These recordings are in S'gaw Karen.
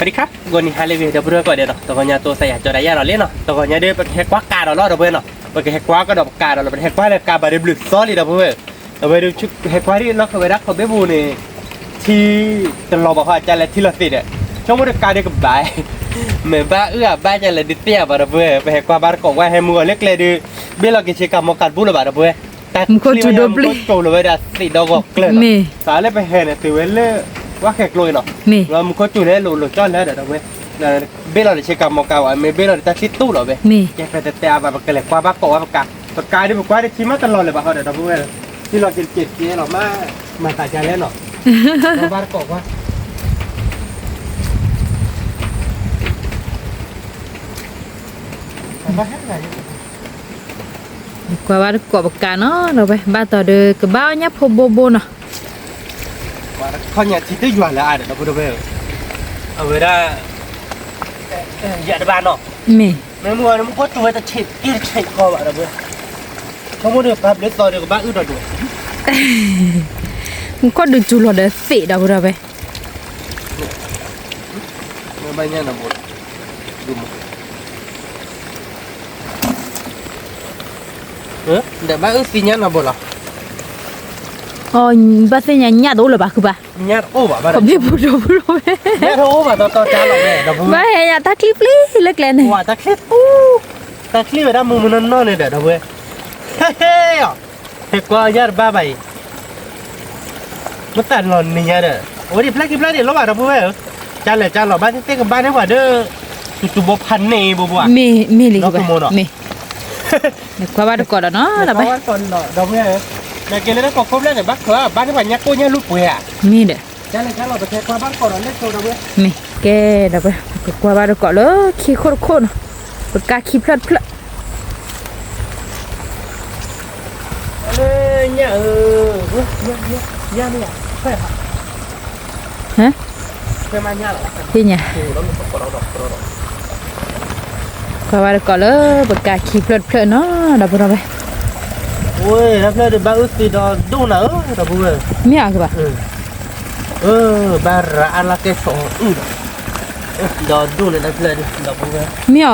สวัสดีครับ ဂီၤနံၤဟါလၢအဂ့ၤ ဒီပုၢ်ဝဲၢ်ကိးဂၤဒဲးနီၤ, တဂီၤညါအသိး သးယၤကၠီဒၣ်ယၤဒီးလံနီၤ, တဂီၤညါဒီး ပကဟဲကွၢ်ကးဒီးလီၤ ဒီပုၢ်ဝဲၢ်နီၤ, ပကဟဲကွၢ်ကဒီးပကးဒီးလီၤ, ပတဟဲကွၢ်လၢကးဘၣ်ဒီးဘျုးသီလံ ဒီပုၢ်ဝဲၢ်, ဒီးဝဲဒၣ်ဟဲကွၢ်ဒ်လီၢ်ခၢၣ်ဝဲဒၣ်ခီၣ်ဘ့ၣ်ပူၤန့ၣ်, ထံတလီၤဘၣ်ဃီ ကလဲၤထံလီၤသ့ၣ်ဒီး, ဆိကမိၣ်ဒီးကးဒီးကဘၣ်, မ့ၢ်ဘၣ်အုၣ်အဘၣ်ကလဲၤဒုးသ့ၣ်ညါဘၣ် ဒီပုၢ်ဝဲၢ်, ပဟဲကွၢ်ဘၣ်တကိးကွၢ် ဟဲမုၢ်ဂီၤလၢကျဲဒုး, ဘ့ၣ်လီၤက့ၤဆ့ကၤမီကးတဘူၣ်လၢၤဘၣ် ဒီပုၢ်ဝဲၢ်, တၢ်မူခိၣ်စူၤဒိဘျုး, မူခိၣ်စူၤလၢၤဝဲဒၣ်သ့ၣ်ဒီဂီၢ်ကျၢၢ်လီၤ, မ့ၢ်သးလၢပဟဲန့ၣ် တုၤဝဲလၢ ဝါခဲကျိအံၤနီၤ, မ့ၢ်မူခိၣ်စူၤန့ၣ် လိၤလိၤကၠီလၢဒီး ဒီပုၢ်ဝဲၢ်, ဘ့ၣ်လီၤဒီးဆ့ကၤမီကးဝဲ မ့ၢ်ဘ့ၣ်လီၤဒီးတၢ်ချံတူၢ်လီၤဝဲ, မ့ၢ်ကဲဖဲတတဲအါဘၣ် ပကလဲၤကွၢ်ဘၣ်ကိးဝဲပကး, ပကးဒုးပကွၢ်ဒီးထံမးတလီၤလၢၤဘၣ်ဃီဒီး ဒီပုၢ်ဝဲၢ်, ထံလီၤက့ၤက့ၤက့ၤလီၤမး, မၤသးဒ်လဲၣ်နီၤ, ကွၢ်ဘၣ်တကိးကွၢ် ကွၢ်ဘၣ်တကိးပကးနီၤ ဒီပုၢ်ဝဲၢ်, ဘၣ်တီၤဒီးကဘၣ်အီၣ်ညၣ်ဖိဘိဘိနီၤ, ခီညါထံတယွၤလၢအါဒီး ဒီပုၢ်ဝဲၢ်, အဝဲဒၣ်, ယၤတဘၣ်နီၤ, မ့ၢ်မ့ၢ်မုၢ်ဂီၤန့ၣ် မူခိၣ်စူၤဝဲတဆံးက့ၤတဆံးကီးဘၣ် ဒီပုၢ်ဝဲၢ်, ဆိကမိၣ်ဒီးကးဘျုးသီဒီးကဘၣ်အုၣ်ဒီးဒိး မူခိၣ်ဒုးစူၤလီၤဒီးသ့ၣ်ဒီး ဒီပုၢ်ဝဲၢ်, ဘၣ်ညၣ်နီၤဘိလီၤ, ဒီးဘၣ်အုၣ်သံညၣ်နီၤဘိလီၤ, အီ ဘၣ်သ့ၣ်ညါညၣ်တအိၣ်လၢၤဘၣ် ခုဘၣ်, ညၣ်တအိၣ်ဘၣ်ဘၣ်ဒီး ခီၣ်ဘ့ၣ်ပူၤဒီပုၢ်ဝဲၢ်, ညၣ်တအိၣ်ဘၣ်တီတီတၢ်လီၤဝဲ ဒီပုၢ်ဝဲၢ်, ဘၣ်ဟဲညါတၢ်ချံပျံၤလၢကျဲန့ၣ်, တၢ်ချံပူၤ, တၢ်ချံဝဲဒၣ်မုၢ်မုၢ်နီၢ်နီၢ်န့ၣ်ဒီး ဒီပုၢ်ဝဲၢ်, ဟဲဟဲအီၤ, ဟဲကွၢ်ညၣ်တဘၣ်ဘၣ်အံၤ မ့ၢ်တၢ်လီၤနံၤညါဒီး အဝဲဒၣ်ဖျၢၣ်ခံဖျၢၣ်ဒံးလီၤဘၣ် ဒီပုၢ်ဝဲၢ်ဧၢ, ကလဲၤကလီၤ ဘၣ်သ့ၣ်သ့ၣ်ကဘၣ်န့ၢ်ပှၤဒီး, တူတူဘိဖးန့ၢ်ဘိဘိဧါ, မ့ၢ်လံ ဒီကမီၤနီၤ, မ့ၢ်, ကွၢ်ဘၣ်တကိးဒီးနီၤ ဒီပုၢ်ဝဲၢ်, ဒီပုၢ်ဝဲၢ်ဧၢ, နက့ၤလၢတၢ်ကီၢ်ခိၣ်ဖျၢၣ်န့ၣ် ဘၣ်ဃးဘၣ်န့ၢ်ပှၤညၣ်ကိၢ်ညၣ်လူၢ်ပှဲၤဧါ, မ့ၢ်ဒီး, ကလဲၤကလီၤ ပကကွၢ်ဘၣ်တကိးဒီးလၢကၠိ ဒီပုၢ်ဝဲၢ်, မ့ၢ်ကဲ ဒီပုၢ်ဝဲၢ်, ပကကွၢ်ဘၣ်တကိးလၢခံခိၣ်တခိၣ်နီၤ, ပကးခံဖျၢၣ်တဖျၢၣ် ညၣ်ဧၢ, ညၣ်မ့ၢ်ဧါ, ဟဲ, သ့ၣ်ညါ, ကွၢ်ဘၣ်တကိးလၢပကးခံဖျၢၣ်တဖျၢၣ်နီၤ ဒီပုၢ်ဝဲၢ်, ဝဲတဖျၢၣ်ဒီးဘၣ်အုၣ်သံဒီးဒိၣ်နၤဧၢ ဒီပုၢ်ဝဲၢ်, မ့ၢ်ဧါကဘၣ်, ဘၣ်ရၤအါလၢကဲဆိးအုၣ်ဒီး, ဒီးဒိၣ်န့ၣ်တဖျၢၣ်ဒီး ဒီပုၢ်ဝဲၢ်, မ့ၢ်ဧါ,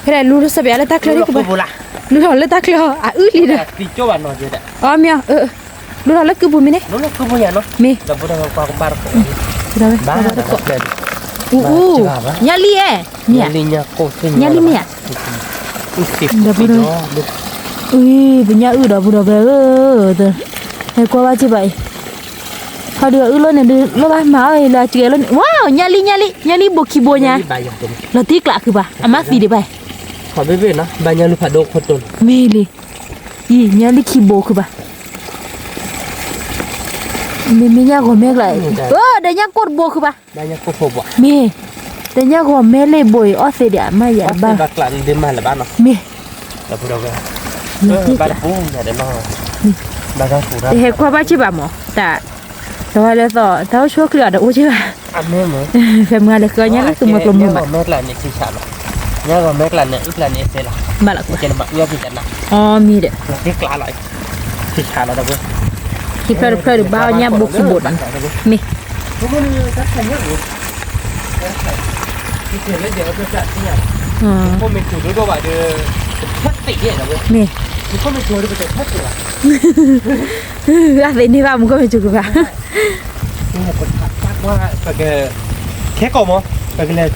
ဖဲလဲၣ်လူၤထီၣ်စၢၤပယါလၢတၢ်ချၢဒံးကဘၣ်, လူၤထီၣ်လၢတၢ်ချၢအအုၣ်လံဒီး, အီ မ့ၢ်ဧါ, လူၤထီၣ်လၢကုၢ်ပူၤမ့ၢ်န့ၣ်, မ့ၢ်, အူ, ညၣ်လံအဲ, ညၣ်လံမ့ၢ်ဧါ, ပညၣ်အုၣ်ဒီပုၢ်ဒီဝဲၢ်ဧၢ, ဟဲကွၢ်ဘၣ်စ့ၢ်ဘၣ်အံၤ, ဟီဒုးအအုၣ်လီၤန့ၣ်ဒုး လီၤဘၣ်မၤအီၣ်အံၤလၢအစှၤလီၤန့ၣ် ဝါ, ညၣ်လံ ညၣ်လံ ညၣ်လံဘိခံဘိညါ, လီၤတံၢ်ကျးခုဘၣ် အမါသံဒံးဘၣ်, မ့ၢ်လံ, အံၤ ညၣ်လံခံဘိခုဘၣ်, မ့မ့ၢ်ညၣ်ဂီၤမဲကျါ, ဒီးညၣ်ကိၢ်တဘိခုဘၣ်, မ့ၢ်, ဒီးညၣ်ဂီၤမဲလၢဘိအံၤ အီၣ်သ့ဒံးအမါယၤဘၣ်, မ့ၢ်, တဟဲကွၢ်ဘၣ်စ့ၢ်ဘၣ်မး, တၢ်, တဝဲလၢသီ တၢ်အိၣ်ဆူၣ်အိၣ်ချ့အီၤဒီးအိၣ်စ့ၢ်ဘၣ်, ဖဲမုၢ်ဂၤလဲၤဃုအီၣ်ညၣ်လၢသုးမီၤကျိၤမုၢ်မး, ညၣ်ဂီၤမဲကျါန့ၣ် အုၣ်ကျါန့ၣ်အစဲးလီၤ, ဘၣ်လီၤ, အီ မ့ၢ်ဒီး, ခံဖျၢၣ်တဖျၢၣ်ဒုးဘၣ်အီၣ်ညၣ်ဘိခံဘိနီၤ, မ့ၢ်, မ့ၢ်, အသ့ၣ်န့ၢ်ဘၣ်မူခိၣ်မ့ၢ်စူၤကဘၣ်, ခဲကိာ်မး, ပကလဲၤ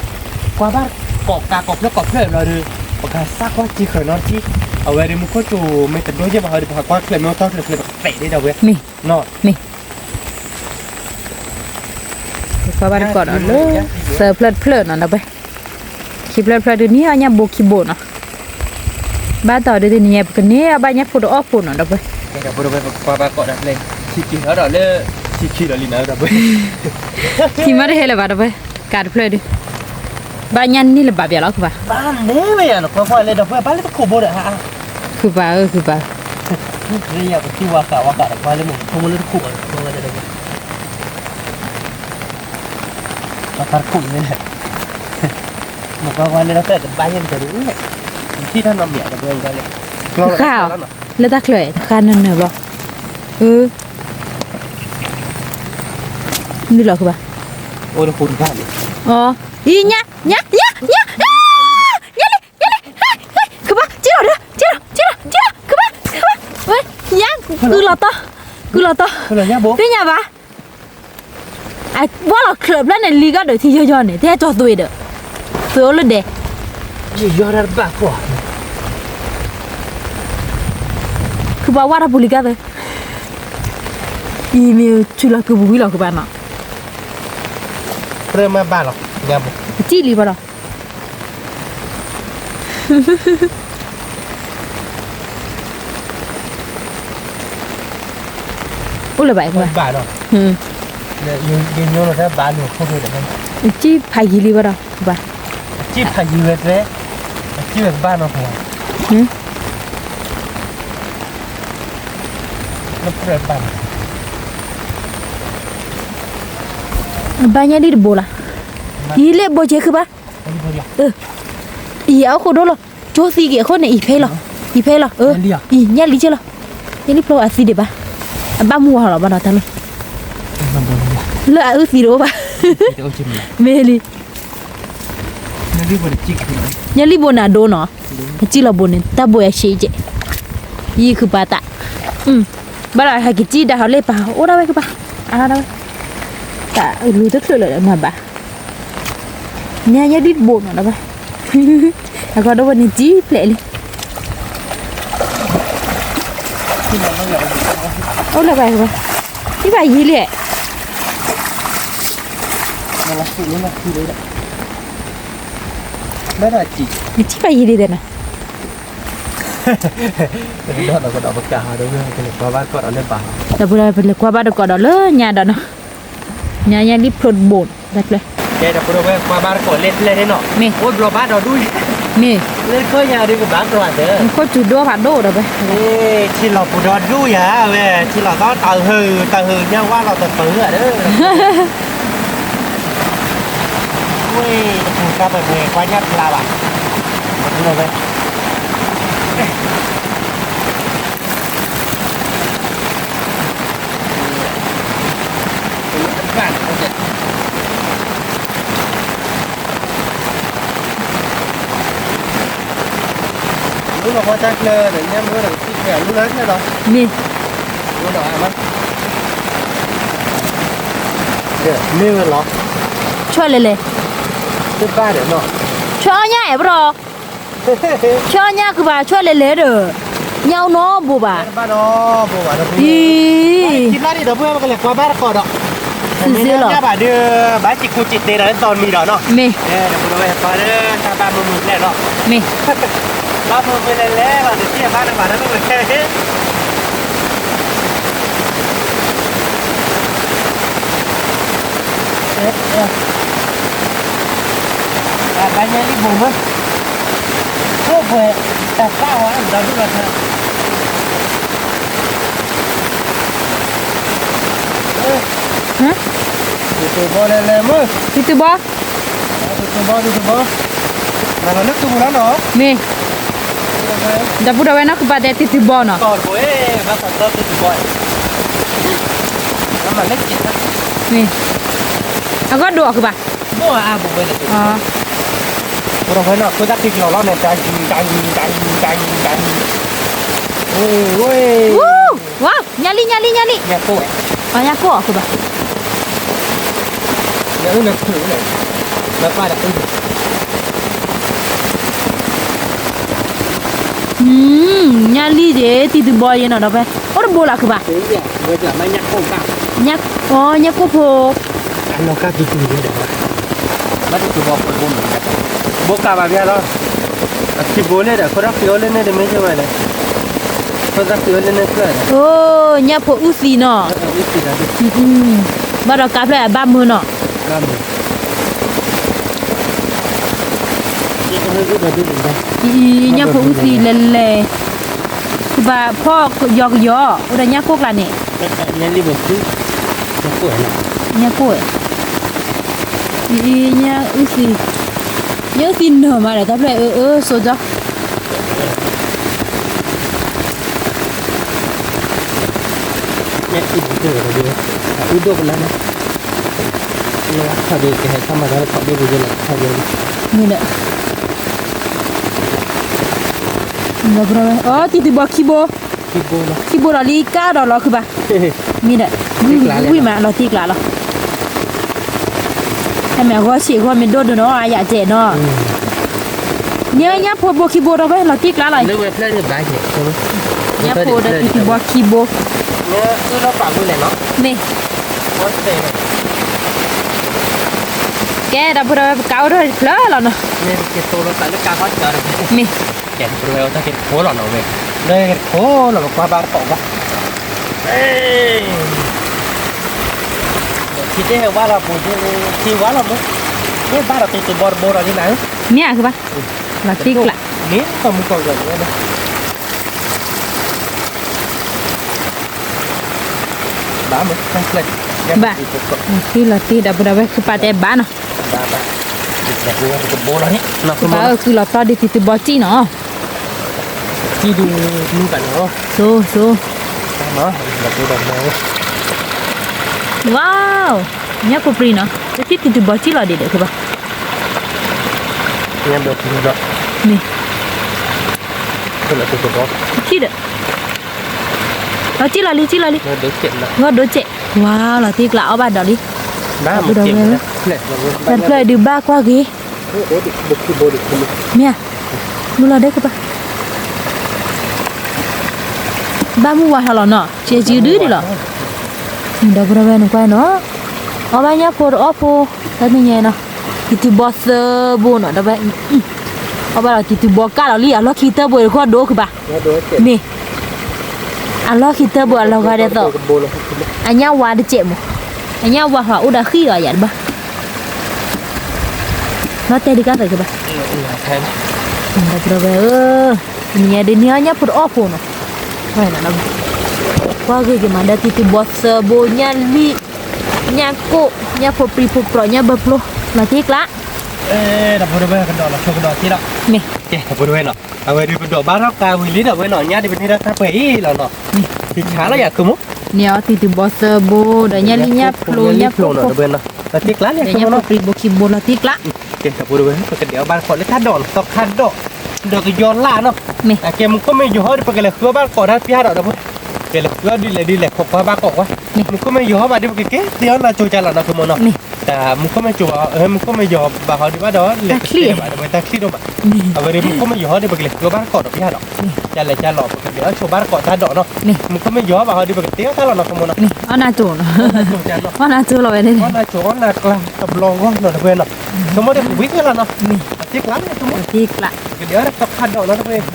ကွၢ်ဘၣ်ကိးကးကိးဖျၢၣ်ကိးဖျၢၣ်ဘျီဒီး, ပကစၢ်ကွၢ်စ့ၢ်ဃီနီတထံၣ်, အဝဲဒၣ်မူခိၣ်စူၤမ့ၢ်တဒိၣ်ယဲၢ်ဘၣ်ဟီဒီး ပဟးကွၢ်ချၢးမ့ၢ်အိၣ်ထီၣ်ချၢးချၢးပကပဲာ်ဒၣ်ဒီးဝဲ, မ့ၢ်, မ့ၢ် ကွၢ်ဘၣ်တကိးဒီးလၢ, သၢဖျၢၣ်တဖျၢၣ်နီၤ ဒီပုၢ်ဝဲၢ်, ခံဖျၢၣ်တဖျၢၣ်ဒုးန့ၢ်အီၣ်ညၣ်ဘိခံဘိနီၤ, ဘၣ်တီၤဒုးတနံၤညါ ပကန့ၢ်အီၣ်ဘၣ်ညၣ်ဖိတအီၣ်ဖိနီၤ ဒီပုၢ်ဝဲၢ်, ဒီပုၢ်ဝဲၢ် ပကွၢ်ဘၣ်ကိးဒၣ်ဖျၢၣ်, ထံက့ၤထီၣ်ဒီးလၢ, ထံခံဒီးလံနီၤ ဒီပုၢ်ဝဲၢ်, ထံမ့ၢ်တဟဲလၢၤဘၣ် ဒီပုၢ်ဝဲၢ်, ကးတဖျၢၣ်ဒုး, ဘၣ်ညၣ်န့ၢ်လၢၤဘၣ်ပျဲလီၤ ခုဘၣ်, ဘၣ်န့ၢ်ဝဲယၤနီၤ ကွၢ်ကွၢ်လဲၣ် ဒီပုၢ်ဝဲၢ် ဘၣ်လၢတခိၣ်ဘိဒီး, ခုဘၣ်ဧၢ ခုဘၣ် လၢယၤပထံၣ်ဝါဃးဝါဃးဒီး ကွၢ်လၢမ့ၢ်ဖိမုၣ်လၢတခိၣ်ဘၣ် ကွၢ်ဝဲလၢဒီပုၢ်ဝဲၢ်, ဘၣ်တခိၣ်န့ၣ်, မ့ၢ်ကွၢ်ကွၢ်လၢတၢ်တဘၣ်ယဲၢ်မတၤဒုး, ထံၣ်တၢ်နီတမံၤဒီပုၢ်ဝဲၢ်, ဃၣ်, လၢတၢ်ချၢ ဃၣ်နၢၤနၢၤဘျီ, အၢ နုာ်လီၤခုဘၣ်, အိၣ်တဃိတဘၣ်န့ၣ် အီၤ, အံၤ ညါ ညါ ညါ ညါ ညါလံ ညါလံ, ဟဲ ဟဲ ကဘၣ် က့ၤလီၤဒီး က့ၤလီၤ က့ၤလီၤ က့ၤလီၤ ကဘၣ် ကဘၣ်, ဝဲ ညါ ကုၢ်လီၤတီၤ ကုၢ်လီၤတီၤ, သ့ၣ်ညါဘၣ်, အဝဲလီၤချၢးဖျၢၣ်န့ၣ် လံၤကီၢ်ဒီးထံယီယီန့ၣ် တဲကၠီသွ့ဒီး သွ့အိၣ်လၢဒဲး, ယီတၢ်တဘၣ်ကွၢ် ခုပှၤဝါထီၣ်ပူၤလံၤကၢ်သ့, အံၤမ့ၢ်ဆူၣ်လီၤကုၢ်ပူၤဝံၤလီၤကဘၣ်နီၤ, ကြၢးမၤဘၣ်လီၤ, ကစံၣ်လံဘၣ်ဒီး အိၣ်လၢၤဘၣ်, ဘၣ်ဒီး, ကစံၣ်ဖးယံၤလံဘၣ်ဒီး, ဘၣ်, ကစံၣ်ဖးယံၤဝဲတဲ, ကစံၣ်ဝဲကဘၣ်နီၤ, ဘၣ်ညါဒ်တဘိလီၤ, ယံၤလၢဘိကဲခုဘၣ်, အံၤအအိၣ်ဃိဒိၣ်လီၤ, ကၠိသံက့ၤအဃိန့ၣ် အံၤဖဲလီၤ, အံၤဖဲလီၤ, အံၤညၣ်လံက့ၤလီၤ, ညၣ်လံဖျိအသံဒံးဘၣ်, အဘၣ်မူဝါထီၣ်လီၤဘၣ်ဒီးတၢ်လီၤ, လၢအအုၣ်သံတအိၣ်ဘၣ်, မ့ၢ်လံ ညၣ်လံဘိန့ၣ်အဒိနီၤ, ကစံၣ်လီၤဘိန့ၣ် တၢ်ဘိယၤရှဲကဲး, ယံၤခုပာ်တၢ်, ဘၣ်ဒီးဟဲကစံၣ်ဒၣ်ဟီလၢပၢ် အိၣ်ဒၣ်ဝဲကပၢ်, အါဒၣ်ဝဲ, တၢ်လူၤတချုးလၢာ်မၤဘၣ်, ညါညါဒ်တဘိနီၤဒီးဘၣ်, အကီဒိၣ်ဝဲန့ၣ်ကစံၣ်ဖျဲးလံ အိၣ်လၢၤဘၣ်, ထံၣ်ဘၣ်ယံၤလံ, ထံၣ်ဘၣ်ယံၤလံဒီးနီၤ, ဒီးပလဲၤကွၢ်ဘၣ်တကိးဒီးလၢညါဒီးနီၤ, ညါညါလံဖျိတဘိ, ဒီးပလဲၤကွၢ်ဘၣ်တကိးလၢပျဲၢ်န့ၣ်နီၤ, မ့ၢ်အိၣ်ဘျီဘၣ်ဒီးဒူၣ်, မ့ၢ်လၢခီယၤဒ်ကဘၣ်ကျီၤသၢ, ခိၣ်စူၤဒိၣ်ဖးဒိၣ်ဒီးဝဲ, ထံလီၤပူၤဒီးဒူၣ်ယၤဝဲ, ထံလီၤသီတၢ်ဟုၣ်တၢ်ဟုၣ်ညါဝါလီၤတပၢၢ်ဧါဒီး, ဝဲတပူၤကါပှဲၤပှဲၤကွၢ်ညၣ်ဖျါဘၣ်, ဝဲ လူလီၤဝဲတၢ်ကျၢၤဒီး ညၣ်မ့ၢ်ဝဲဒီးကသံၣ်ကျၢၤ လူလီၤကျၢၤဒီး, မ့ၢ်, မ့ၢ်ဝဲလီၤ, ဆွဲလဲၤလဲၤ, တဘၣ်ဒီးနီၤ, ဆွဲအီၣ်ညၣ်အဲၣ်ပရီ, ဆွဲအီၣ်ညၣ်ကဘၣ်ဆွဲလဲၤလဲၤဒီး, ညၣ်အိၣ်နီတဘိဘၣ်, အံၤ ကလဲၤကွၢ်ဘၣ်တကိးဒီး, မ့ၢ်ညၣ်ဘၣ်ဒီး ဘၣ်စံးခိၣ်စံးတဲဒီးလၢသီမံၤဒီးနီၤ, မ့ၢ်, တပူၤဒီးဝဲပှၤလၢတၢ်ဘၣ်မုာ်မုာ်လဲၣ်လီၤ, မ့ၢ်, ဘၣ်မုာ်မုာ်လဲၣ်လဲၣ်လီၤ တသံၣ်ဘၣ်တဘၣ်ဒီး ဘၣ်ညါလံဘိမး, တၢ်ပှဲၤတၢ်သၣ်ဝဲဒီဒူၣ်လီၤ, ဟါ, တဘီလဲၤလဲၤမး, တဘီ, တဘီ, တဘီ, မၤလီၤလၢကပူၤလီၤနီၤ, မ့ၢ်, ဒီပုၢ်ဒီဝဲၢ်နီၢ်ကပၤတဲတဘီနီၤ, ဘၣ်သီတဘီ, မ့ၢ်, အဂီၢ်ဒိၣ်အီၤကဘၣ်, ဘိၣ်အါဘိၣ်ဝဲ, ဘိၣ်ဒီးဝဲနီၤ ခိၣ်သၣ်ဃံကလီၤလီၤန့ၣ် တၢ်ယံၤ တၢ်ယံၤ တၢ်ယံၤ တၢ်ယံၤ, ဝဲ, ဝဲ, ဝါ, ညါလံ ညါလံ ညါလံ, ညါကိၣ်, ညါကိၣ်အီၤကဘၣ်, ညါအုၣ်န့ၣ်ခုၣ်န့ၣ်, နပၢ်ဒီးအုၣ်န့ၣ် ညါလံက့ၤ တံၤတဘီယဲနီၤဒီးဖဲ, အိၣ်တဘိလၢကဘၣ်, အီ ညါကိၣ်ဖိ, ဘၣ်တဘိဘိကးဘၣ်ဘၣ်လီၤ, အထံဘိလၢဒီး ခိၣ်သၣ်ဃံအိၣ်လၢန့ၣ်တမ့ၢ်က့ၤဝဲလဲၣ်, ခိၣ်သၣ်ဃံအိၣ်လၢန့ၣ်ဖျၢၣ်, အိ ညၣ်ဖိအုၣ်သံနီၤ, ဘၣ်ဒီးကါဖျၢၣ်အဘၣ်မုာ်နီၤ, ညၣ်ဖိအုၣ်သံလဲၤလဲၤ, ကဘၣ်ဖီၣ်ယီၤကယီၤ အိၣ်ဒီးညၣ်ကိၣ်ကျါန့ၣ်, ညၣ်ကိၣ်, ညၣ်အုၣ်သံ, ညၣ်အုၣ်သံနၢၤမးဒီး တၢ်ဖျၢၣ်အၢ အၢ စိကၠီ ညၣ်အုၣ်ဒိၣ်ကလါန့ၣ်, ခီၣ်ဒုးကဟဲခီမၤတၢ်လၢခီၣ်ဒုးပူၤယဲလီၤခီၣ်ဒုး, မ့ၢ်ဒီး, အီ တံၤသုးဘီခံဘိ, ခံဘိဒီးလံကါဒီးလီၤခုဘၣ်, မ့ၢ်ဒီး, ဝံၣ်မးလီၤတံၢ်ကျးလီၤ, ဟဲမ့ၢ်အဂီၢ်ဆံးအဂီၢ်မ့ၢ်ဒိၣ်ဒိၣ်နီၤ အယၤကဲနီၤ, ညါညါဖိဘိခံဘိဒီးဝဲလီၤတံၢ်ကျးလီၤ, ညါဖိဒီးတံၤသုးဘီခံဘိ, မ့ၢ် ကဲ ဒီပုၢ်ဒီဝဲၢ် ပကးအိၣ်ထီၣ်တဖျၢၣ်လီၤနီၤ, မ့ၢ်, ကဲ ဒီပုၢ်ဒီဝဲၢ် တၢ်က့ၤတခိၣ်လီၤနီၤဝဲ, လၢက့ၤတခိၣ်လီၤနီၤ ကွၢ်ဘၣ်တကိးဘၣ်, ထံတဲဟဲဝါလီၤပူၤ, ထံဝါလီၤမ့ၢ်, မ့ၢ်ဘၣ်ဒီးတံၤသုးဘီတဘိဒီးန့ၣ်နၤ, မ့ၢ်အကဘၣ်, လီၤတံၢ်ကျး, မ့ၢ်ကီၢ်မုၢ်ကီၢ်ဂၤန့ၣ် ဘၣ်, လီၤတံၢ်လီၤတံၢ် ဒီပုၢ်ဒီဝဲၢ် ဃုပာ်တဲဘၣ်နီၤ, ဃုပာ်အၢ ဃုလီၤတီၢ်ဒ်တံၤသုးဘီစံၣ်နီၤ, ဆိ, ဝါ, ညၣ်ဖိပြံနီၤ တထံၣ်တံၤသုးဘီစံၣ်လီၤဒံးဒီး ဃုဘၣ်, မ့ၢ်, ထံၣ်ဒီး, လီၤစံၣ်လီၤလံ စံၣ်လီၤလံ, ဂီၢ်ဒိစဲး, ဝါ လီၤတံၢ်ကျးအီၣ်ဘၣ်ဒီးလံ, ဒီပုၢ်ဒီဝဲၢ်, တၢ်တဖျၢၣ်အံၤဒုးဘၣ်ကွၢ်က့ၤ, မ့ၢ်ဧါ, မုၢ်လီၤဒဲကပၤ, ဘၣ်မုၢ်ဝါထီၣ်လီၤနီၤ ကဲစုဒုဒံးလီၤ, ဒီပုၢ်ဒီဝဲၢ်နကွၢ်နီၤ, အီၣ်ဘၣ်ညၣ်ဖိတအီၣ်ဖိ, တၢ်တညါနီၤ, တံၤသုးဘီသၢဘိနီၤ ဒီပုၢ်ဝဲၢ်, အီၣ်ဘၣ်ဒီးတံၤသုးဘီကၢ်လီၤလံ အလီၢ်ခံတၢၢ်ဘိတခီဒိကဘၣ်, မ့ၢ်, အလီၢ်ခံတၢၢ်ဘိအလီၤဂာ်ဒ်သိး, အညၣ်ဝါတစဲးမး, အညၣ်ဝါဟီၣ်အိၣ်ဒီးဃံၣ်ဒီးယၤတဘၣ် နီၢ်တဲဒုးကၢ်သးကဘၣ်, ဒီပုၢ်ဒီဝဲၢ်ဧၢ, တနံၤညါဒုးန့ၢ်အီၣ်ညၣ်ဖိတအီၣ်ဖိနီၤ, ကွၢ်ဂ့ၤက့ၤမးဒီးတံၤသုးဘီသၢဘိ ညၣ်လံၣ်, ညၣ်ကိၣ်, ညၣ်ဖိပြံဖိပြီး ညၣ်ဘၢဖျိ, လီၤတံၢ်ကျး, ဒီပုၢ်ဒီဝဲၢ် ကဒီးလီၤဆိကဒီးတ့ၢ်လီၤ, မ့ၢ်, ကဲ ဒီပုၢ်ဒီဝဲၢ်နီၤ, အဝဲဒုးပဒိးဘၣ်ထီၣ်ကါဝံၤလံဒီးဝဲနီၤ ညါဒုးပန့ၢ်ဒၣ်တၢ်ပှဲၤအံၤလီၤနီၤ, တံၣ်ဆါလီၤယၤခုမး, န့ၣ်အီၤတံၤသုးဘီသၢဘိ ဒီးညၣ်လံၣ်ညၣ်ဖျိညၣ်ကိၣ်ဖိ, လီၤတံၢ်ကျးလံ ညၣ်ဖိပြံဘိခံဘိလီၤတံၢ်ကျး, ကဲ ဒီပုၢ်ဒီဝဲၢ် ပကဒဲးအီၣ်ဘၣ်တကိးလၢတၢ်ဒိးနီၤ သီခါဒိး, ဒီးကယီၤလၢ်နီၤ, မ့ၢ်, ကဲမူခိၣ်မ့ၢ်ယီၤဟီၣ်ဒီး ပကလဲၤဃုအီၣ်ဘၣ်တကိးတၢ်ပျၢ်ဒီး ဒီပုၢ်, ကလဲၤဃုအီၣ်ဒ်လဲၣ်ဒ်လဲၣ် ခိးကွၢ်ဘၣ်ကိးကွၢ်, မူခိၣ်မ့ၢ်ယီၤဟီၣ်ဘၣ်ဒီး ပကက့ၤသ့အီၣ်နၤကၠိကၢ်လီၤနီၤ ခုမးနီၤ, မ့ၢ်, တၢ်မူခိၣ်မ့ၢ်ကၠိ, မူခိၣ်မ့ၢ်ယီၤဘၣ်ဟီဒီးဘၣ်ဒီး လဲၤတသ့ဘၣ် ဒီပုၢ်ဝဲၢ် တၢ်ချံၣ်ဒိၣ်ဘၣ်, အဝဲဒီးမူခိၣ်မ့ၢ်ယီၤဟီၣ်ဒီး ပကလဲၤဃုအီၣ်ဘၣ်တကိးဒီးပျၢ်ဒီး, ကလဲၤကၢ်လီၤ ပကဒဲးအီၣ်ဆိဘၣ်တကိးတၢ်ဒိးနီၤ, မူခိၣ်မ့ၢ်ယီၤဟီၣ်ဘၣ်ဟီဒီး ပကသ့အီၣ်တၢ်လီၤနီၤ ခုမးနီၤ, အီၣ်နၤကၠိနီၤ, အီၣ်နၤကၠိလီၤဝဲန့ၣ်, အီၣ်နၤကၠိအီၣ်နၤကျါ တဘျီဂီၢ်နီၤ ဒီပုၢ်ဝဲၢ်နီၤ, ခုမးဒီး ပဝံသ့လီၤနီၤ, မ့ၢ်, တံၢ်ကျးလံ တံၢ်ကျး, ကဒဲးအီၣ်တၢ်သီခါဒိးနီၤ ဒီပုၢ်ဝဲၢ်, သီ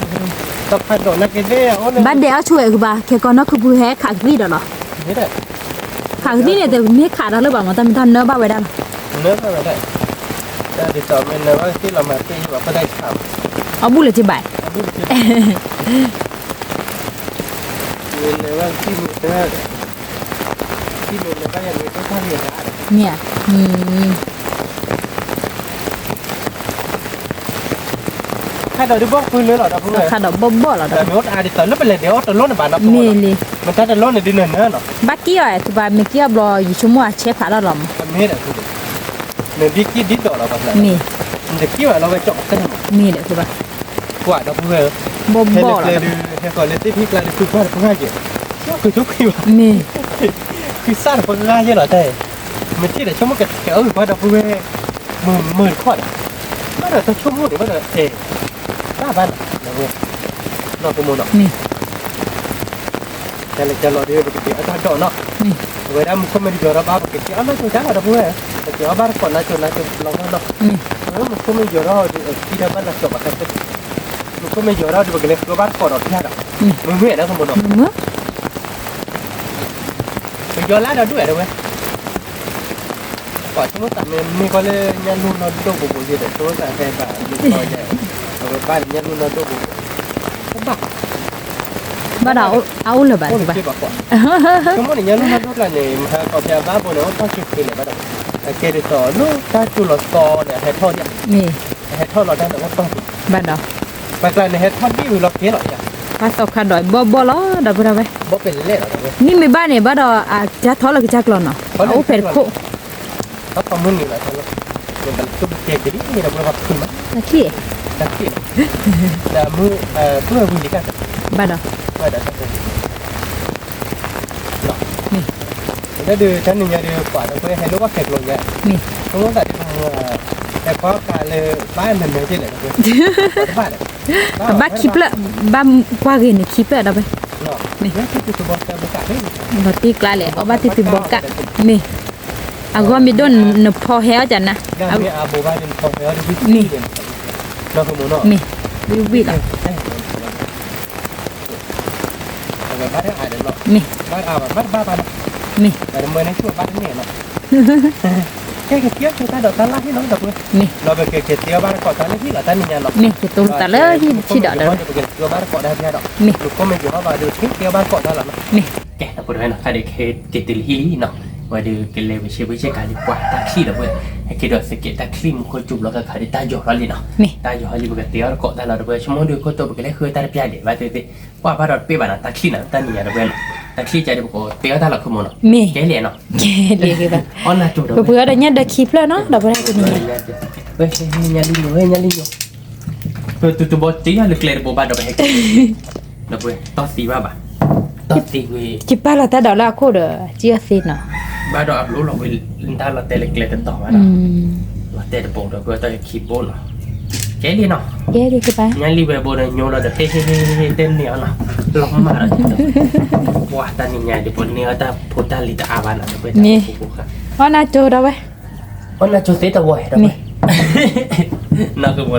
ခါဒိးနၤက့ၤသ့အီၣ်န့ၣ်, ဘၣ်ဒဲးအီၣ်ဆိဝဲကဘၣ် ခဲကီးနီၢ်ခုပူၤဟဲခးကသံၣ်ဒီးလီၤ ခးကသံၣ်န့ၣ် တမ့ၢ်ခးတၢ်လၢၤဘၣ်မး တၢ်မ့ၢ်တၢ်နၢဘၣ်ဝဲဒၣ်လီၤ, နၢဘၣ်ဝဲဒၣ်, တၢ်ဒ်သိးမ့ၢ်နၢဘၣ်ကသံၣ်လီၤမး သ့ၣ်ယဘၣ်ဖဲဒၣ်ခး, အီၣ်ဘူၣ်လၢၤက့ဘၣ်, မ့ၢ်နၢဘၣ်ကသံၣ်မ့ၢ်တၢ်, ကသံၣ်မ့ၢ်နၢဘၣ်ယၤန့ၣ် တၢ်ဖးလံၤဒၣ်, မ့ၢ်ဧါ, ခါဒီးဒုးဘီၣ်ဃုလၢလီၤ ဒီပုၢ်ဝဲၢ်, ခါဒီးဘီၣ်ဘီၣ်လီၤ ဒီးမ့ၢ်အိၣ်တအါဒ်သိးလၢပလဲၤဒဲးအီၣ်တလိၣ်န့ၣ်ဘၣ်နီၤ မ့ၢ်လံ, မ့ၢ်တၢ်တလိၣ်န့ၣ်ဒ်နၢၤနၢၤနီၤ, ဘၣ်ကံၣ်အီၤ ကဘၣ်မ့ၢ်ကံၣ်အီၤဘျီ ယဆိကမိၣ်အဆဲးဖးထီၣ်လီၤမး, မ့ၢ်ဒီး, နဒ်ကံၣ်ဒ်ဒီးလီၤဘၣ်, မ့ၢ်, နတကံၣ်ဘၣ်လီၤဝဲကၠီၣ်ကတၢၢ်မး, မ့ၢ်ဒီးကဘၣ်, ကွၢ်ဒီပုၢ်ဝဲၢ်ဧၢ, ဘီၣ်ဘီၣ်လီၤ, ဟဲဃီၤလၢသ့ၣ်ဖံကျါဒီး ဃုကွၢ်တပှၢ်က့ၤ, ဆိကမိၣ်ဆိကမိၣ်ဘၣ်, မ့ၢ်, ဃုစၢ်တပှၢ်ဂၤယဲလီၤတၢ်, မ့ၢ်ထံၣ်ဒီးဆိကမိၣ်ကတဲအၢကွၢ်ဒီပုၢ်ဝဲၢ်, မုာ်မုာ်တခီဒီး, ဘၣ်ဒီးတဆိကမိၣ်န့ၣ်ဘၣ်ဒီးတဲ, ဘၣ်ဘၣ်နီၤ, နီၢ်ကမိၣ်နီၤ, မ့ၢ် ကဲလဲၣ်ကဲလီၤဒီး ပကက့ၤအီၣ်တၢ်ဒိးနီၤ, အဝဲဒၣ်မူခိၣ်မ့ၢ်တယီၤထီၣ်ဘၣ် ပကက့ၤအီၣ်နၢ်ကၠိတၢ်လီၤ ဒီပုၢ်ဝဲၢ်, ပက့ၤအီၣ်ဘၣ်တကိးနၢ်ကၠိနၢ်ကၠိလီၤဂီၢ်နီၤ, မူခိၣ်မ့ၢ်ယီၤထီၣ်ဒီး အခံဒီးဘၣ်နၢ်ကၠိဘၣ်ခဲသ့, မူခိၣ်မ့ၢ်ယီၤထီၣ်ဒီး ပကလဲၤဃုအီၣ်ဘၣ်တကိးဒီးဖၠါဒီး, မ့ၢ်မ့ၢ်ဒီးကမိၣ်နီၤ, ပယီၤလၢဒီးဒူၣ်ဝဲဒီးဝဲ ပှၤဆိကမိၣ်သးမ့ၢ်မ့ၢ်ကီၢ်လၢညၣ်လူၢ်နီၢ်ဒိၣ်ပူၤပူၤယဲဒီး ဆိကမိၣ်သးဟဲဘၣ်မ့ၢ်ကီၢ်ယဲ, အဝဲဘၣ်န့ၣ်ညၣ်လူၢ်နီၢ်ဒိၣ်ပူၤ, ဘၣ်, ဘၣ်ဒီးအအိၣ်လၢၤဘၣ်, ဆိကမိၣ်န့ၣ်ညၣ်လူၢ်နီၢ်ဒိၣ်ကျါန့ၣ် မဟါကီၢ်ဖဲအဘၣ်ဘိန့ၣ် အိၣ်ထီၣ်ဆူဃ့လၢၤဘၣ်ဒီး, အကဲဒ်သိးလၢတၢ်ကၠိလီၤသီန့ၣ် အဟဲထီၣ်ဒံး, အဟဲထီၣ်လီၤတၢ်န့ၣ်အိၣ်တီၢ်ပူၤဘၣ်ဒီး, ပှၤကျါန့ၣ်ဟဲထီၣ်ဒံးဝံၤလီၤက့ၤလီၤ, ဘၣ်သီခါဒီးဘီၣ်ဘီၣ်လီၤ ဒီပုၢ်ဝဲၢ်, ဘီၣ်ပဲလဲၣ်လီၤဒီးဝဲ, နံၣ်မ့ၢ်ဘၣ်န့ၣ် ဘၣ်ဒီးအကၢထီၣ်လၢကစၢ်ကျီၤနီၤ, အအိၣ်ဖဲတခိၣ်, ပ အီၣ်ထီၣ်မုၢ်နံၤလီၤ, ဘၣ်လၢသူၣ်ကဲကဲဒ်ဒီးပှၤဖုးမး, တၢ်ခံး, တၢ်ခံး, ဒီးမုၢ်, သူၣ်ဝဲဝံၤလံကၢ်, ဘၣ်ဒီး, ဘၣ်ဒီးတၢ်ခံး, မ့ၢ်, တၢ်ဒုးတၢ်နံၤညါဒုးပှၤဒီးပှဲၤဟဲလၢဘၣ်ခဲကျိၤညါ, မ့ၢ်, ဆိကမိၣ်သးဒုးကမူ, ဟဲခီကးလၢ, ဘၣ်နမ့ၢ်က့လဲၣ်, တဘၣ်ဒီး, ဘၣ်ခံဖျၢၣ်, ဘၣ်ကွၢ်ဂ့ၤန့ၣ်ခံဖျၢၣ်ဒီးပှဲၤ, မ့ၢ်, လီၤတံၢ်ကျါလဲၣ် အီၣ်ဘၣ်တံၢ်တံၢ်ဘီကၢ်, မ့ၢ်, အဂီၢ်မ့ၢ်ဒိၣ်နဖီဟဲအီၣ်ကနၤ, မ့ၢ်, မ့ၢ်, ဝံၣ်ဝံၣ်လီၤ, မ့ၢ်, မ့ၢ်, မ့ၢ်, ကတိၤသးလၢဟံၣ်ထံဒီး, မ့ၢ်, ကဲ, ပဝဲနီၤ ခါဒီးက့ၤတုၤလၢဟံၣ်လံနီၤ, ဝဲဒုးကလဲၤဝဲဆ့ဝဲဆ့ကၤလံပှၤတၢ်ချံၣ်ဒီးပှဲၤ, ဟဲက့ၤဒီးသကဲးတၢ်ချံၣ်မူခိၣ်စူၤဘျီခါခါဒုးတၢ်ယီၤထီၣ်လံနီၤ, မ့ၢ်, တၢ်ယီၤထီၣ်လံ ပကတဲအီၣ်တကိးတၢ်လီၤဒီးပှဲၤ ဆိကမိၣ်ဒုးခိၣ်တိပကလဲၤဃုတၢ်တပျၢ်ဒံး ဘၣ်သ့ၣ်သ့ၣ်, ကွၢ်ဘၣ်ဒီးတပ့ၢ်ဘၣ်နီၤ တၢ်ချံၣ်နီၤတၢ်နံၤညါဒီးပှဲၤနီၤ, တၢ်ချံၣ်ကဒီးပကတဲအီၣ်တၢ်လီၤခိၣ်မနီၤ, မ့ၢ်, ကဲလံနီၤ, ကဲလံက့ၤဘၣ်, အီၣ်နၢ်ကၠိဒီးပှဲၤ, ပပှ့ၤအီၣ်ဒီးညၣ်ဒၢခံဖျၢၣ်နီၤ ဒီးပှဲၤတနံၤညါ ဝဲ, ညၣ်လံညိ, ဝဲညၣ်လံညိ, ပတူၢ်တူၢ်ဘီတ့ၢ်လၢကျဲတဘိဘၣ်ဒီးပဟဲက့ၤ, ဒီးပှဲၤတီၢ်သံဘၣ်ဘၣ်, တီၢ်သံဝံၤ, ယပာ်လီၤတၢ်ဒီးလၢအခိၣ်ဒီး, ကၢသ့နီၤ, ဘၣ်ဒီးအဘျုးလီၤဝံၤ, တၢ်လီၤတဲာ်လၢကျဲတတီၤဘၣ်ဒီး, လီၤတဲာ်တဘိဒီးပှဲၤတီၢ်ခံဘိနီၤ, ကဲလံနီၤ, ကဲလံက့ၤဘၣ်, ညၣ်လံဝဲဘိဒီးညိလီၤဒီးဟ့ၣ်ဟ့ၣ်ဟ့ၣ်ဟ့ၣ်တဲန့ၢ်အီၤနီၤ, လီၤမၢ်ဒီး, ပှၤတၢ်နံၤညါဒ်ပန့ၢ်အီၣ်တၢ်ဖိတၢ်လံၤတအါဘၣ်နီၤ ဒီးပှဲၤတၢ်ဖိဖိဃါ အီၣ်နၢ်ကၠိဒီးဝဲ, အီၣ်နၢ်ကၠိသ့တဝီဒီးဝဲ, နီၢ်ကမနီ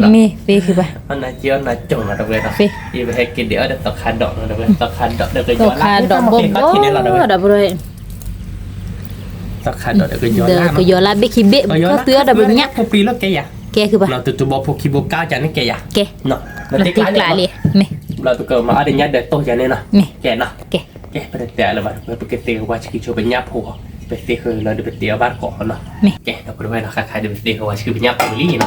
ၤ, မ့ၢ်သ့က့ၤဘၣ်, အီၣ်နၢ်ကၠိအီၣ်နၢ်ကၠိနီၤ ဒီးပှဲၤဒီး, သ့, ယပဟဲက့ၤဒံးအီၣ်ဒီးသီခါဒီးနီၤ ဒီးပှဲၤ သီခါဒီးဒီးကယီၤလါ, သီခါဒီးဘိဘိ, ဒီးပှဲၤ သီခါဒီးဒီးကယီၤလါ, ကယီၤလါဘ့ၣ်ခံဘ့ၣ်, ကယီၤလါသုအီၣ်ဒီးပညၣ်, ဖိပံၤလီၤကဲယၤ, ကဲက့ၤဘၣ်, နီၤ တူၢ်တူၢ်ဘီဖိခံဘိကၢ်ကန့ၣ်ကဲယၤ, ကဲ, နီၤ တ့ကျါလံ, မ့ၢ်, ဘျီပကမၤအီၣ်ဒီးညၣ်ဒၢးတိၢ်ယၤန့ၣ်နီၤ, မ့ၢ်, ကဲနီၤ, ကဲ, ကဲပတတဲလၢၤဘၣ် ပကသ့ဝဲဆှံဆိပညၣ်ဖိ, ပသ့ဃုာ်လီၤဒီးပတ့အီၣ်ဘၣ်တကိးနီၤ, မ့ၢ်, ကဲ ဒီးပဝဲနီၤ ခါခါဒီးပသ့ဃုာ်ဝဲဆှံပညၣ်ဖိလံနီၤ,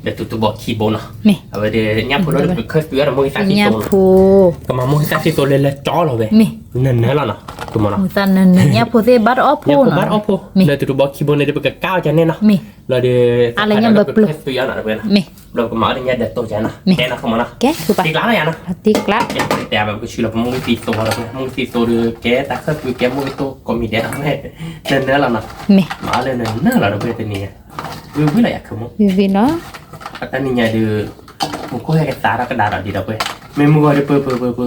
ဒီးတူၢ်တူၢ်ဘီခံဘိနီၤ, မ့ၢ်, အဝဲဒီးညၣ်ဖိဒီးပကခၢၣ်သွံအီၤဒီးမိၢ်ဂံၢ်သၣ်သံသိ, ကမၤမိၢ်ဂံၢ်သၣ်သံသိလၢလၢကၠီလီၤဝဲ, မ့ၢ်, နၢၤနၢၤလီၤနီၤ, ကမနီၤ, မ့ၢ်သၣ်နၢၤနၢၤ ညၣ်ဖိသ့ၣ်ဘၣ်တအီၣ်ဖိနီၤ, မ့ၢ်, ဒီးတူၢ်တူၢ်ဘီခံဘိန့ၣ် ဒီးပကကၢ်အီၣ်ကန့ၣ်နီၤ, မ့ၢ်, လီၤဒီး, အါလၢညၣ်ဘၢပျၢၤ, ခၢၣ်သွံအီၤနီၤ ဒီးပဝဲနီၤ, မ့ၢ်, ဘျီပကမၤအီၣ်ဒီးညၣ်ဒၢးတိၢ်ယၤနီၤ, မ့ၢ်, ကဲနီၤ ကမနီၤ, ကဲ, တ့ကျါလီၤယၤနီၤ, တ့ကျါ, ကဲ ပတဲဘၣ်ပကဆူလီၤပမိၢ်ဂံၢ်သံသိဒီးပဝဲ မိၢ်ဂံၢ်သံသိဒီး ကဲတၢ်ခၢၣ်သွံကဲမိၢ်ဂံၢ်သိကိးမံၤဒဲးနီၤ, မ့ၢ်, နၢၤနၢၤလီၤနီၤ, မ့ၢ်, မၤအီၣ်လၢနၢၤနၢၤလီၤဒီးပဝဲတနံၤညါ, ဝံၢ်ဝံၢ်လီၤယၤခၢၣ်မူ, ဝံၢ်ဝံၢ်လီၤ, အတၢ်နံၤညါဒီး, မူခိၣ်ဟဲကသးထီၣ်ကဒါဒီးဒ်ဒီးပဝဲ, မ့ၢ်မုၢ်ဂီၤဒီးပၢပၢပၢပၢ,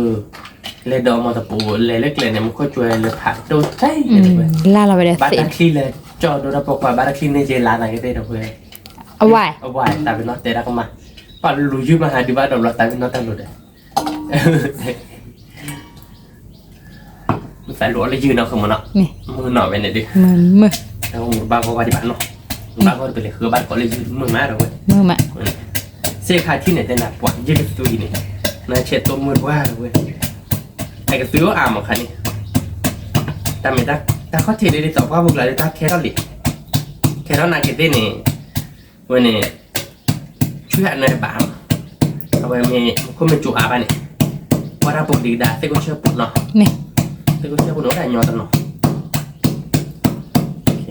လဲၤဒီးမီတပူၤ လဲၤလၢကျဲန့ၣ် မူခိၣ်ကွဲလၢဖးဒိၣ်တၢ်အံၤန့ၣ်, လါလီၤဝဲဒီး ဘၣ်တၢ်ချံလၢကၠီဒိဒီးပိာ်ခွါ ဘၣ်တၢ်ချံန့ၣ်က့ၤလါသးက့ၤသ့ၣ်ဒီးပဝဲ, အဝဲ, အဝဲတၢ်ပနီၣ်တဲတၢ်ကမၣ်, ပှၤလူၤယုၢ်မးဟးဒုးဘၣ်ဒီးဘျီတၢ်ပနီၣ်တၢ်လိၤဒီး မုၢ်သးလူၤအီၤလၢယုၢ်နီၤ ဃုမနီၤ, မုၢ်နီၤဝဲန့ၣ်ဒုး, မုၢ်, တၢ်မုၢ်ဘၣ်ဂီၢ်ဘၣ်ဒံးဘၣ်နီၤ, ဘၣ်ဂီၢ်တကလဲၤဃုဘၣ်တကိးလၢယုၢ်မုၢ်မးဒီးဝဲ, မုၢ်မး, စ့ခါထံၣ်န့ၣ်တဲနၤပှၤယုၢ်ကသွံန့ၣ်, နဆဲးတိၢ်မုၢ်တဝါဒီးဝဲ, အကသွံအိၣ်အါမးခါန့ၣ်, တၢ်မ့ၢ်တၢ်ခီၣ်ထံးဒ်သိးပှၢ်ပူၤကျါဒ်တၢ်ခဲထီၣ်လံ, ခဲထီၣ်နာ်က့ၤသ့ၣ်န့ၣ်, ဝဲန့ၣ်, ဆူဟးနၢၤဘၣ်, အဝဲမ့ၢ်မူခိၣ်မ့ၢ်ကၠိအါဘၣ်န့ၣ်, ပှၤတၢ်ပူၤဒံးကဒါသ့ၣ်ခိၣ်ဆၢပူၤနီၤ, သ့ၣ်ခိၣ်ဆၢပူၤန့ၣ်အိၣ်ဒၣ်ညီတနီ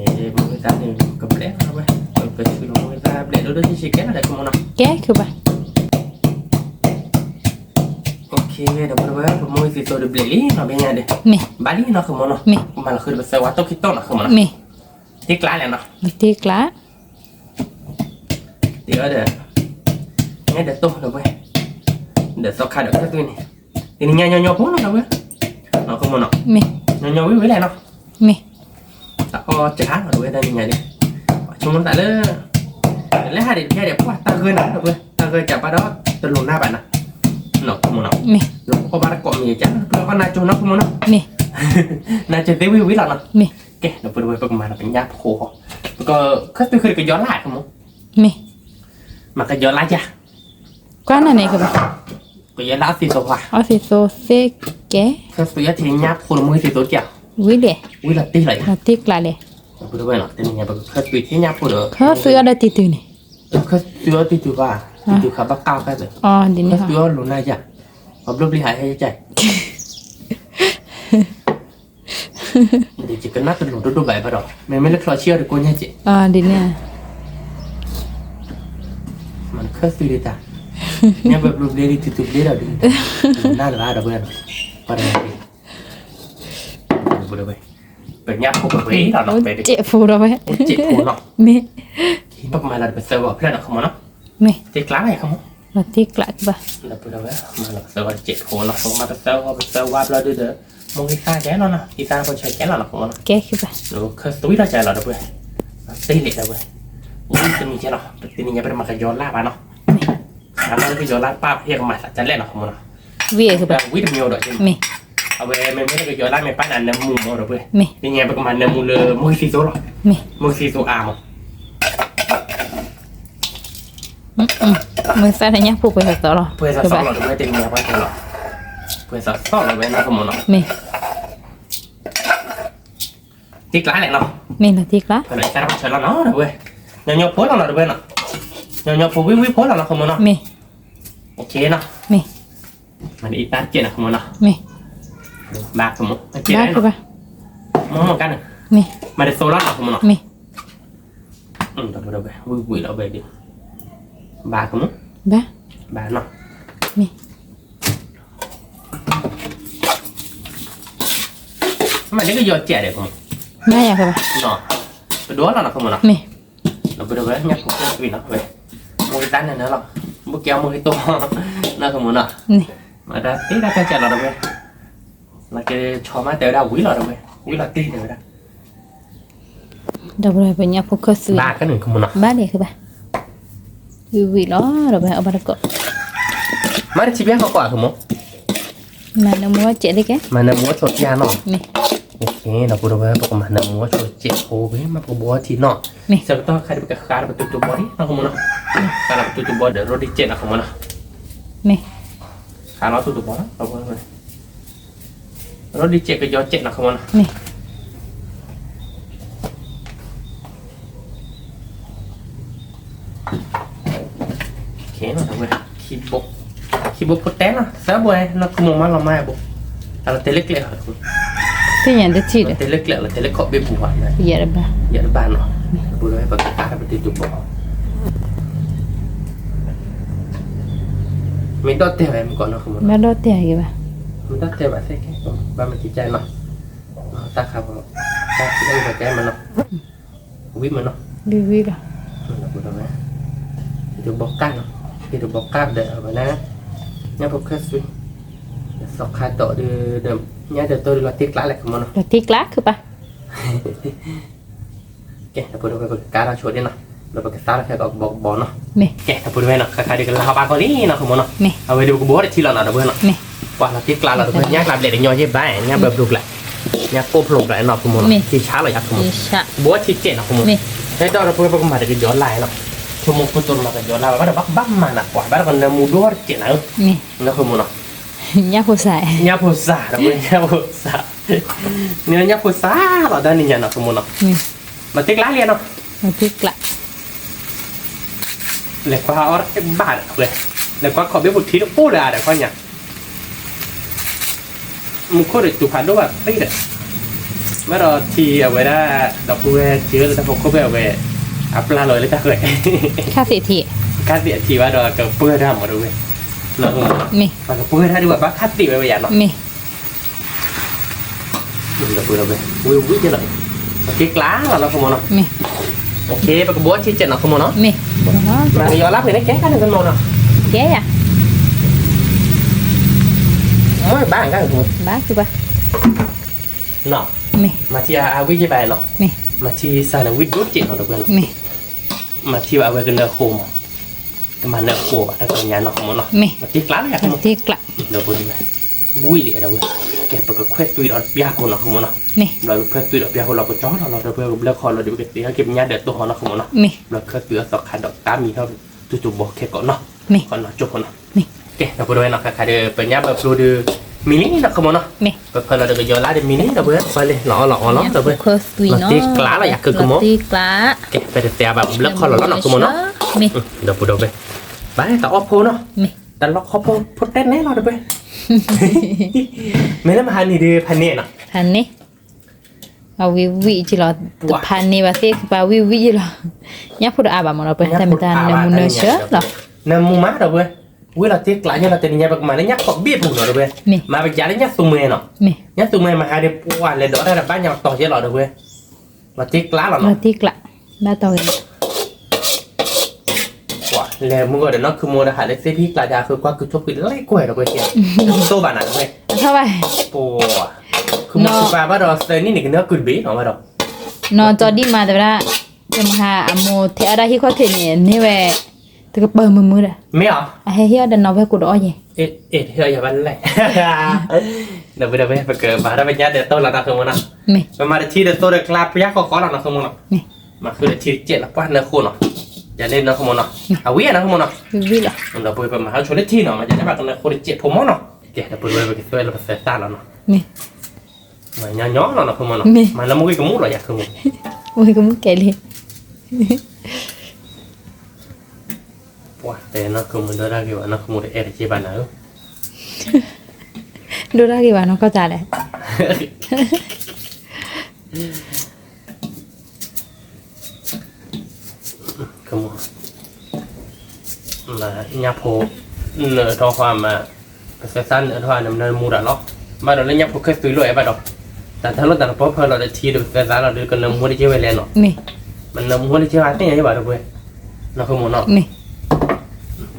ၤ, မိၢ်ဂံၢ်သၣ်န့ၣ်ကဘျဲးဝဲ, ကဆူလီၤမိၢ်ဂံၢ်သၣ်ဘျဲးဒိၣ်ဒိၣ်ဆံးဆံးကဲလီၤဒီးကမနီၤ, ကဲ, ဒီးပဝဲပမိၢ်ဂံၢ်သံသိဒီးဘျဲးလံနီၤ ဘဲညါဒီး, ဘၣ်လံနီၤ ဃုမနီၤ, မၤလီၤဃုာ်ဒီးပသၢဝါတိၢ်ခံတိၢ်နီၤ ဃုမနီၤ, တ့ကျါလဲၣ်နီၤ, တ့ကျါ တ့အီၤဒီး, ညၣ်ဒၢးတိၢ်ဒီးပဝဲ, ဒီးသီခါဒီးခၢၣ်သွံန့ၣ်, တနံၤညါညီညီဖိနီၤဒီးပဝဲ, နီၤ ဃုမနီၤ, ညီညီဝံၤဝံၤလဲၣ်နီၤ, မ့ၢ်, တၢ်အီၣ်စှၤနီၤဒီးပဝဲတနံၤညါဒီး, ဆိကမိၣ်သးလၢ, လဲၤဟးဒံးတဖျၢၣ်ဒီး ပှၤတၢ်ဂၢၢ်နၤဒီးပဝဲ တၢ်ဂၢၢ်ကးဘၣ်ဒီးတလိၤနၢ်ဘၣ်နၤ, နီၤ ဃုမနီၤ, မ့ၢ်, လၢပအီၣ်ဘၣ်တကိးမံၤကး ပအီၣ်နၢ်ကၠိနီၤ ဃုမနီၤ, မ့ၢ်, နၢ်ကၠိသ့ဝံၤဝံၤလီၤနီၤ, မ့ၢ်, ကဲ ဒီးပဝဲပကမၤဒီးပညၣ်ဖိဃီ, ပကခၢၣ်သွံဃုာ်ဒီးကယီၤလါ ဃုမနီၤ, မ့ၢ်, မၤကယီၤလါယၤ, ကွၢ်နၤန့ၣ်ကဘၣ်, ကယီၤလါအီၣ်သံသိဖး, အီၣ်သံသိသ့ကဲ, ခၢၣ်သွံအီၣ်ထဲညၣ်ဖိလၢမိၢ်သံသိတကဲ, ဝံၤလဲၣ်, ဝံၤလီၤတ့ၢ်လီၤ, လီၤတ့ၢ်ကျါလဲၣ်, ပဝဲနီၤ တနံၤညါပကခၢၣ်သွံထဲညၣ်ဖိဒီး, ခၢၣ်သွံအီၣ်ဒီးတံၤတုၤန့ၣ်, ခၢၣ်သွံအီၣ်တံၤတုၤဘၣ်, တံၤတုၤခးဘၣ်ကၢ်ကဲသၢ, ခၢၣ်သွံအီၣ်လိၤနၢ်ယၤ, ပဘျီဘျီဟးဟဲကဲ, ဒ် ကနၣ်တလိၤဒိၣ်ဒိၣ်ဘၣ်ဘၣ်ဒီး မ့မ့ၢ်လၢချီဆံးအီၤတကိးညါကဲး, ဒ်န့ၣ်, မၤနခၢၣ်သုဒ်တၢ်, ညါဘၣ်ဘျူဘျ့ဒ်တုၤတုၤဘျ့ဒီးဒ်, နၢ်လၢၤဘၣ်ဒီပုၢ်ဝဲၢ်, ပှၤတဂၤ, ပှၤတဂၤ, ပညၣ်ဖိပှဲၤလီၤနီၤ, ပစဲးဖိဒီးဝဲ, ပစဲးဖိနီၤ, မ့ၢ်, ပကမၤလီၤဒီးပသၢဂီၤဖျၢၣ်နီၤ ခမနီၤ, မ့ၢ်, တ့ကျးဘၣ်ခမ, တ့ကျးဘၣ်, ပမၤလီၤပသၢဂီၤတစဲးဖိနီၤ, ပမၤပသၢဂီၤပသၢဝါဘျီဒုဒီး, မိၢ်ဂံၢ်သၣ်ကဲလီၤနီၤ, ဂံၢ်သၣ်ဖိဆၢကဲလီၤနီၤ ခမနီၤ, ကဲဘၣ်, ခၢၣ်သွံထီၣ်ကဲလီၤဒီပုၢ်ဝဲၢ်, တ့လံဒီပုၢ်ဝဲၢ်, ဝံတနံၤကဲလီၤ, တနံၤညါပတမၤကယီၤလၢ်ဘၣ်နီၤ, အမ့ၢ်လၢကယီၤလၢ်ပၢ်ဖဲကမၤသးဒ်လဲၣ်နီၤ ခမနီၤ, ဝံတမံၤဒီး, အဝဲမ့မ့ၢ်လၢကယီၤလၢ်မ့ၢ်ပၢ်န့ၣ် အနၢမူမးဒီပုၢ်ဝဲၢ်, တနံၤညါပကမၤနၢမူလၢမိၢ်ဂံၢ်သံသိလီၤ, မိၢ်ဂံၢ်သံသိအါမး မ့ၢ်သၣ်န့ၣ်ညၣ်ဖိပှဲၤသီလီၤ, ပှဲၤသီလီၤဒီပုၢ်ဝဲၢ်, တနံၤညါပှဲၤသီလီၤ, ပှဲၤသီလီၤဝဲနီၤ ခမနီၤ, မ့ၢ်, တ့ကျးလဲၣ်နီၤ, မ့ၢ်လီၤတ့ကျး, ပှဲၤသီလီၤနီၤဒီပုၢ်ဝဲၢ်, ညီညီဖိလီၤနီၤဒီပုၢ်ဝဲၢ်နီၤ, ညီညီဖိဝံဝံဖိလီၤနီၤ ခမနီၤ, မ့ၢ်, အိၣ်ခ့နီၤ, မ့ၢ်, မ့ၢ်အံၤတၢ်တကဲးနီၤ ခမနီၤ, မ့ၢ်, ဘၣ်ခမ, ဘၣ်ခမ, မ့ၢ်, မၤတသိလီၤနီၤ ခမနီၤ, မ့ၢ် ဝံၤဝံၤလီၤဝဲဒၣ်, ဘၣ်ကမူ, ဘၣ်, ဘၣ်နီၤ, မ့ၢ်, မ့ၢ်ဒ်ကယီၤစဲးဒီးကမူ, မ့ၢ်ယၤကဘၣ်, ပဒိးလီၤနီၤ ခမနီၤ, မ့ၢ်, လီၤဘုဒီးဝဲ ညၣ်ဖိကဲသွံနီၤဝဲ, မိၢ်ကသါနၤနၤလီၤ, ဘိၣ်ကဲအမိၢ်ဟံၣ်တိၢ်, နီၤ ခမနီၤ, မ့ၢ်, မၤတၢ်တ့တၢ်ကဲစဲးလီၤဒီးဝဲ, လီၤကဲဆီမးတဲဝဲဒၣ်ဝံၤလီၤဒီးဝဲ, ဝံၤလီၤတ့ၢ်တဲဝဲဒၣ် ဒီပုၢ်ဝဲၢ် ပညၣ်ဖိကဲသွံ, ဘၣ်ကနုာ် ခမနီၤ, ဘၣ်ဒံးကဘၣ်, ဝံၤဝံၤလီၤဒီးဝဲအဘၣ်တကိး, မၤတထံၣ်ဘၣ်ကီးကီး ခမ, မၤနၢမူအီၣ်စဲးသ့ကဲ, မၤနၢမူအီၣ်ဆိးပျၢ်နီၤ, မ့ၢ်, ဒီပုၢ်ဝဲၢ် ပကမၤနၢမူအီၣ်ဆိးစဲးဖိဝဲ မ့ၢ်ပကဘှီထံနီၤ, မ့ၢ်, ဆၢကတီၢ်ခါဒံးပကဃါဒီးပတူၢ်တဘီဒံး နီၤ ခမနီၤ, ဃါဒီးပတူၢ်တဘီဒီးရိဒံးစဲးနီၤ ခမနီၤ, မ့ၢ်, ဃါလီၤတူၢ်တဘီလီၤ ဒီပုၢ်ဝဲၢ် ရိဒံးစဲးကယီၤစဲးနီၤ ခမနီၤ, မ့ၢ်, ခံဘိ, ခံဘိဖိတဲနီၤ သၢဘိနီၤ ခမမၤလီၤမၤဘိ, အလီၤတဲလၢကျဲ, သ့ၣ်ညါတထံၣ်ဒီး တဲလၢကျဲလီၤ တဲလၢခီၣ်ဘ့ၣ်ပူၤဘၣ်, ယဲတဘၣ်, ယဲတဘၣ်နီၤ, ဒီပုၢ်ဝဲၢ် ပကဃါဒီးပတူၢ်တဘီ မ့ၢ်ဒီၣ်တဲာ်ဝဲမ့ၢ်ကီးနီၤ ခမနီၤ, မ့ၢ်ဒီၣ်တဲာ်ဂ့ၤဘၣ်, မ့ၢ်ဒီၣ်တဲာ်ဘၣ်သ့ကဲ, ဘၣ်မ့ၢ်ကကဲနီၤ, တၢ်ခါဘီ, တၢ်ခါဘီကဲမနီၤ, ဝံၤမနီၤ, ဝံၤဝံၤလီၤ, ဒီပုၢ်ဝဲၢ်, တဘီကၢ်နီၤ, တဘီကၢ်ဒီးအဝဲဒၣ်, ညၣ်ဖိကဲသွံ, သီခါဒီးဒုး, ညၣ်ဒၢးတိၢ်ဒုးလီၤတ့ကျးလဲၣ် ခမနီၤ, လီၤတ့ကျးခုဘၣ် ကဲ ဒီပုၢ်ဝဲၢ် ပကကါထီၣ်ဆိဒ်နီၤ, ဒီးပကသါထီၣ်ခဲကိးကဘီကဘီနီၤ, ကဲ ဒီပုၢ်ဝဲၢ်နီၤ ခါခါဒုးကလါဟီၣ်ဘၣ်ကီလံနီၤ ခမနီၤ, အဝဲဒုးပကဘှီတထံလီၤနီၤ ဒီပုၢ်ဝဲၢ်နီၤ, ပှၤလီၤတ့ကျးလီၤ ဒီပုၢ်ဝဲၢ် ညၣ်ကျါဘျဲၣ်တညီယဲၢ်ဘၣ် ညၣ်ဘၢဘျိကျါ, ညၣ်ကိၣ်ဖျိကျါနီၤ ခမနီၤ, ထံဆါလီၤယၤ ခမနီၤ, ဘှီထံစဲးနီၤ ခမနီၤ, ဟဲဒီး ဒီပုၢ်ဝဲၢ် ပကမၤတကယီၤလၢ်နီၤ, ဆိကမိၣ်ခိၣ်တိမၤတကယီၤလၢ်ဘၣ် ဘၣ်ဒီးဘၣ်မၤနးပှၤ ဘၣ်ဒီးကနၢမူဒိၣ်တစဲးနၤဧၢ, နီၤ ခမနီၤ, ညၣ်ဖိစၢ်, ညၣ်ဖိစၢ် ဒီပုၢ်ဝဲၢ် ညၣ်ဖိစၢ်, န့ၣ်ညၣ်ဖိစၢ်လီၤ တၢ်နံၤညါနီၤ ခမနီၤ, မၤတ့ကျးလံနီၤ, မၤတ့ကျး, လဲၤကွၢ်အီၣ်တဘၣ်ဒီး လဲၤကွၢ်ခီၣ်ဘ့ၣ်ပူၤထံတအိၣ်လၢၤဒီး ခီၣ်ညါ, မူခိၣ်ဒီးတူၢ်ဖးဒိၣ်ဘၣ်သ့ဒီး, ဘၣ်ဒီးထံအဝဲဒၣ်, ဒီပုၢ်ဝဲၢ် ထံဝဲလၢတၢ်ဖီခိၣ်ဖဲအဝဲ, အပျၢ်လီၤလၢတၢ်ဃဲး, ခါသ့ၣ်ထံ, ခါသ့ၣ်အထံဘၣ်ဒီးကပၢၢ်တၢ်မး ဒီပုၢ်ဝဲၢ်, မ့ၢ်, ပကပၢၢ်တၢ်ဒ်ဘၣ် ဘၣ်ခါသ့ၣ်ဝဲဝဲယၤနီၤ, မ့ၢ် ဒီပုၢ်ဝဲၢ် ဝံၤဝံၤကဲလီၤ, ပက့ၤကျါလီၤနီၤ ခမနီၤ, မ့ၢ်, ပကဘှီထံစဲးနီၤ ခမနီၤ, မ့ၢ်, မၤကယီၤလၢ်ဖဲန့ၣ် ကဲကန့ၣ် ခမနီၤ, ကဲယၤ, မ့ၢ်ဘၣ်, ဘၣ်, နီၤ, မ့ၢ်, မၤထံအဝံၤကဲဘၣ်နီၤ, မ့ၢ်, မၤထံစၢ်န့ၣ် ဝံၤဒိၣ်စဲးနီၤ ဒီပုၢ်ဝဲၢ်နီၤ, မ့ၢ်, မၤထံဘၣ်အဝဲကနၢဃိမး တမၤနၢဃိဘၣ် တၢ်တနံၤညါနီၤ ခမနီၤ, မ့ၢ်, မၤတ့ကျးလၢ်ယၤ ခမနီၤ, မ့ၢ်, ဒီပုၢ်ဝဲၢ်, ဝံၤလံဒီပုၢ်ဝဲၢ်, ကဲ ပကခွဲးသွံဒီးပျၢ်ဖိနီၤ ခမနီၤ, မ့ၢ်, ဘျီပခွဲးသွံဒီးပျၢ်ဖိလီၤ ပကၠီလီၤလီၤ ဒီပုၢ်ဝဲၢ် ကဘျၢခီလီၤဒီး ပကသ့ၣ်ညါက့ၤပညါဒၢးတိၢ်ဟီနီၤ ခမနီၤ, မ့ၢ်, ဘျီခွဲးသွံအသီခါဒီးတၢ်မံၤထီၣ် တူၢ်တဘီခဲကိးနီၤ, မ့ၢ်, ခီနီၤကၠိဖိနီၤ, မ့ၢ်, ကဲ ဒီပုၢ်ဝဲၢ်နီၤ ခါခါဒီး ပညၣ်ဘၢဖျိဒီး မံၤလံနီၤ ခမနီၤ, မ့ၢ်, ပဖၢလီၤဒီးကယီၤလၢ်ဒီးမံၤလံ ဒီပုၢ်ဝဲၢ် ပှၤလံ လီၤအီၣ်လီၤအီလီၤ ဒီပုၢ်ဝဲၢ်, လီၤတ့ကျးလီၤယၤ ကကမီၤ, ကဲ ပတသ့အဘၣ်ဘျၢခီလီၤလီၤနီၤ ခမနီၤ, မ့ၢ်, ဒီပုၢ်ဝဲၢ်, ဘၣ်တၢ်အီၣ်ဖိနီၤ, မ့ၢ်, တၢ်လီၢ်ခီဖိ ဖိတဲနဲလီၤ ဒီပုၢ်ဝဲၢ်, မ့ၢ်လၢမဟါနံၤဒီး ဖးန့ၣ်နီၤ, ဖးန့ၣ် အဝံၣ်ဝံၣ်က့လီၤ, တဖးန့ၢ်ဘၣ်သ့ၣ်ကပၤဝံၣ်ဝံၣ်က့လီၤ, ညၣ်ဖိတအါဘၣ်မ့ၢ်ဒီးပှဲၤ တၢ်မ့ၢ်တၢ်နၢမူနၢဆၢလီၤ, နၢမူမးဒီးပှဲၤ, ဝံၣ်လီၤတ့ကျးယဲလီၤ တနံၤညါ ပကမၤလၢညၣ်ခီၣ်ဘ့ၣ်ပူၤနီၤဒီးပှဲၤ, မၤပယၤလၢညၣ်သူမှဲနီၤ, ညၣ်သူမှဲမၤဟါဒီးပှၤလဲၤဒီးတၢ်တဘၣ်ညါတီၤယဲလီၤဒီးပှဲၤ, လီၤတ့ကျးလီၤနီၤ, လီၤတ့ကျး, ဘၣ်တီၤဂ့ၤ လဲၤမုၢ်ဂီၤဒီးနီၢ်ခုမိၢ်ဒီးဟးလၢသ့ၣ်ဖံကျးဒီး အဃုကွၢ်ကုၢ်ထီၣ်ဖှံလၢကွဲဒီးပှဲၤကဲ, တိၢ်ဘၣ်နၤတဝဲ, အထီၣ်ဘၣ်, ပှၤ, ခုမိၢ်ခုပၢ်ဘၣ်ဒီးသၢနံၣ်န့ၣ် ကနၢကုၢ်တဘ့ၣ်နီၤဘၣ်ဒီး, နီၢ်ကၠီဒံၣ်မၤတဝဲဒၣ်, ယမဟါအမိၢ်ထဲအီၣ်ဒၣ်ဟံၣ်ခီၣ်ထံးန့ၣ် န့ၢ်ဝဲ, တကပၤမုာ်မုာ်ဒီး, မ့ၢ်အီၤ, အဟဲဟ့ၣ်အီၣ်ဒီးနီၢ်ဝဲၢ်ကိးဒီးအီၣ်ယဲ, အ့ၣ်ဟ့ၣ်အီၣ်ယၤဘၣ်လဲၣ် ဒီးပဒီးဝဲ ပကမၤတၢ်ပညါဒီးတိၢ်လီၤနီၢ်ခုမိၢ်နီၤ, ပမၤတထံဒီးတိၢ်ဒီးကျါပယါဃီဃီလီၤနီၢ်ခုမိၢ်နီၤ, မၤဃုာ်ဒီးထံတစဲးလီၤပှၢ်နၢဃိနီၤ, ယၤန့ၣ်နီၢ်ခုမိၢ်နီၤ, အဝံၣ်နီၢ်ခုမိၢ်နီၤ, ဒီးပမၤဟးဆိလၢထံနီၤ မၤယၤန့ၣ်ဘၣ်ကနၢဃိတစဲးဖိမီၢ်နီၤ, ကဲဒီးပဒီးဝဲပကသွဲလၢပသဲသၣ်လီၤနီၤ, မၤညီညီလီၤနီၢ်ခုမိၢ်နီၤ, မၤလၢမူဂ့ၤကမူၣ်လီၤယၤခုမိၢ်, မူဂ့ၤကမူၣ်ကဲလံ ပှၤတဲနီၢ်ခုမိၢ်ဒိၣ်ဒၣ်ဂ့ၤဘၣ် နီၢ်ခုမိၢ်တအဲၣ်တက့ၢ်ဘၣ်နၤဧၢ, ဒိၣ်ဒၣ်ဂ့ၤဘၣ်နီၢ်ကီၢ်တၢ်လဲၣ်, ညၣ်ဖိ, နၢထီၣ်ဃီမး, ပသဲသၣ်နၢထီၣ်နမနၢမူတၢ်လီၤ, ဘၣ်ဒီးလၢညၣ်ဖိခဲသုးလိာ်အဲၣ်ဘၣ်ဒီး, တၢ်တၢ်လိၣ်တၢ်တပီဖၢလီၤဒီးထံဒီးပသဲသၣ်လီၤဒီးကနၢမူတက့ၢ်ဝဲလဲၣ်နီၤ, မနၢမူတက့ၢ်ဝဲသ့ၣ်ညါယဘၣ်ဒီးပှဲၤ, နီၢ်ခုမိၢ်နီၤ,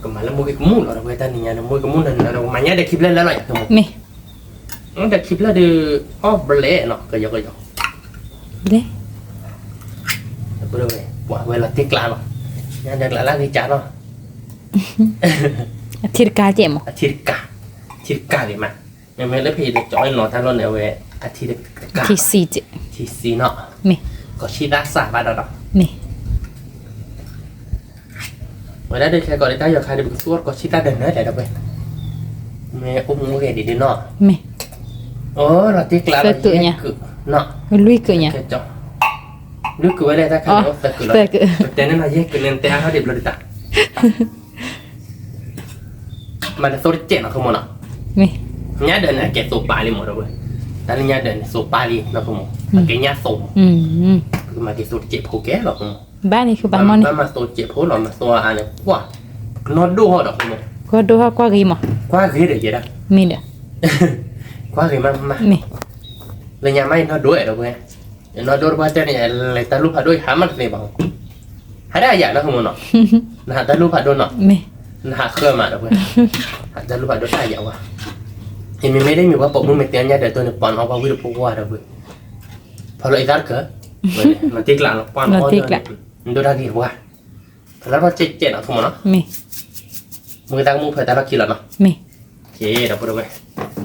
ကမၤလၢမူဂ့ၤကမူၣ်လီၤဒီးပှဲၤ တၢ်နံၤညါဒီး မူဂ့ၤကမူၣ်နၢနၢဒီးမၤညါဒီးခံဖျၢၣ်လၢလီၤယၤခုမိၢ်, ဒီးခံဖျၢၣ်ဒီး, အီၣ်ဘျဲၣ်နီၤ ကယီကယီ ပဝဲလီၤတ့ကျးလီၤ, ညါဒီးကျးလၢဂ့ၤကၢ်နီၤ, အထံတကးကဲမး, အထံတကး, ထံတကးဂ့ၤမး, မ့မ့ၢ်လၢဖဲယတကၠီၤနီၤတၢ်လီၢ်န့ၣ် အဝဲ, အထံတကး, ထံဆံနီၤ, ကီၢ်ဆံသၣ်စၢ်ဘၣ်ဒီးဒီး ဝဲဒၣ်ဒ်ခဲကီးဒ်တၢ်ယီၤခါဒီး ပကသူအီၤကီၢ်ဆံသၣ်ဒီးနၢၤလဲၣ်ဒီးပှဲၤ, မ့ၢ်အိၣ်မူဂ့ၤဒ်ဒ်နီၤ, အိၣ်လီၤတ့ကျးလီၤယဲၢ်ကုာ်, လွံၢ်ကုာ်ညါ, လွံၢ်ကုာ်ဝဲဒၣ်တၢ်ခါန့ၣ်အိၣ်သၢကုာ်လီၤ, ပတဲန့ၣ်နီၤ ယဲၢ်ကုာ်န့ၣ်တဲအါထီၣ်ဒံးဘျီဒ်တၢ် မၤတသိတစဲးနီၢ်ခိမိၢ်နီၤ, ညၣ်ဒၢးန့ၣ် အကဲသိပၢ်လံမးဒီးဝဲ, တၢ်လၢညၣ်ဒၢးန့ၣ် သိပၢ်လံနီၢ်ခိမိၢ်, အကဲညၣ်သိ, ပကမၤက့ၤသိတစဲးဖိကဲလီၤခိမိၢ်, ဘၣ်မၤသိတစဲးဖိလီၤ မၤသိအါန့ၣ် ကွၢ်, ကနီၢ်ဒိၣ်ဟီၣ်ဒီးခိမိၢ်, ကနီၢ်ဒိၣ်ဟီၣ်ကွၢ်ဂ့ၤမး, ကွၢ်ဂ့ၤဒီးယဲဒၣ်, မ့ၢ်ဒီး, ကွၢ်ဂ့ၤမးမး, လၢညါမးယနီၢ်ဒိၣ်အဲၣ်ဒီးဝဲ, ယနီၢ်ဒိၣ်တပှၢ်တဲန့ၣ် လဲၤတၢ်လူၢ်ဖးဒိၣ်ယဟးမးတသ့ဘၣ် ဟးဒၣ်ယၤနီၢ်ခိမိၢ်နီၤ, နဟးတၢ်လူၢ်ဖးဒိၣ်နီၤ, နဟးဃၢမးဒီးပှဲၤ, ဟးတၢ်လူၢ်ဖးဒိၣ်တၢ်ယၤဝဲ, ယမ့မ့ၢ်လၢမ့ၢ်ပှၤပိာ်မုၣ်မ့ၢ်တဲညၣ်ဒၢးတိၢ်န့ၣ် ပှၤနီၣ်ပှၤဝံၣ်တပှၢ်ဝဲဒီးပှဲၤ, ဖီလီၤအံသၣ်တကၢၢ်, မၤတ့ကျးလီၤပှၢ်နီၣ်အီၣ်ဒီး, နဒိၣ်တၢ်ဂ့ၤပှၤ, ဖီလီၤထီၣ်ကဲးကဲးနီၢ်ခိမိၢ်နီၤ, မ့ၢ်သးကမူၣ်ဖဲတၢ်လီၢ်ခံလီၤနီၤ, ကဲဒီးပှဲၤဒီးပှဲၤ,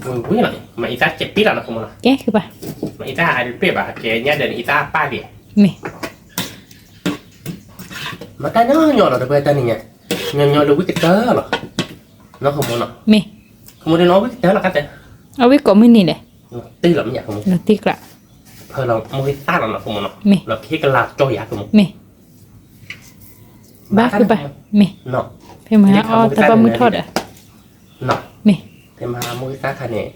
ဝံၤဝံၤလီၤ, မၤအံသၣ်ကဲးပ့ၣ်လီၤနီၢ်ခိမိၢ်နီၤ, မၤအံသၣ်အါဒံးပ့ၣ်ဘၣ် ကဲညၣ်ဒၢးန့ၣ်အံသၣ်ပၢ်ဒံး, မၤတၢ်ညီညီလီၤဒီးပှဲၤတၢ်နံၤညါ, ညီညီလၢဝံၣ်ကတၢၢ်လီၤ, နီၢ်ခိမိၢ်နီၤ, မ့ၢ်, ခိမိၢ်ဒ်နီၢ်ဝံၣ်ကတၢၢ်လီၤကါတဲ, အဝံၣ်ကိးမုၢ်နံၤလဲၣ်, တ့ၢ်လီၤမ့ၢ်ယါခိမိၢ်, တ့ၢ်ကျး, ဖီလီၤမူဂ့ၤသၣ်လီၤနီၢ်ခိမိၢ်နီၤ, မ့ၢ်, လီၤကဟ့ၣ်ကလၤကၠီယါခိမိၢ်, မ့ၢ်, ဘၣ်ဃုဘၣ်, မ့ၢ်, ဖဲမဟါအီၣ်တၢ်ဘၣ်မုၢ်ထီၣ်ဒီး နီၤ, မ့ၢ်, ဖဲမဟါမူဂ့ၤသၣ်ခါန့ၣ်,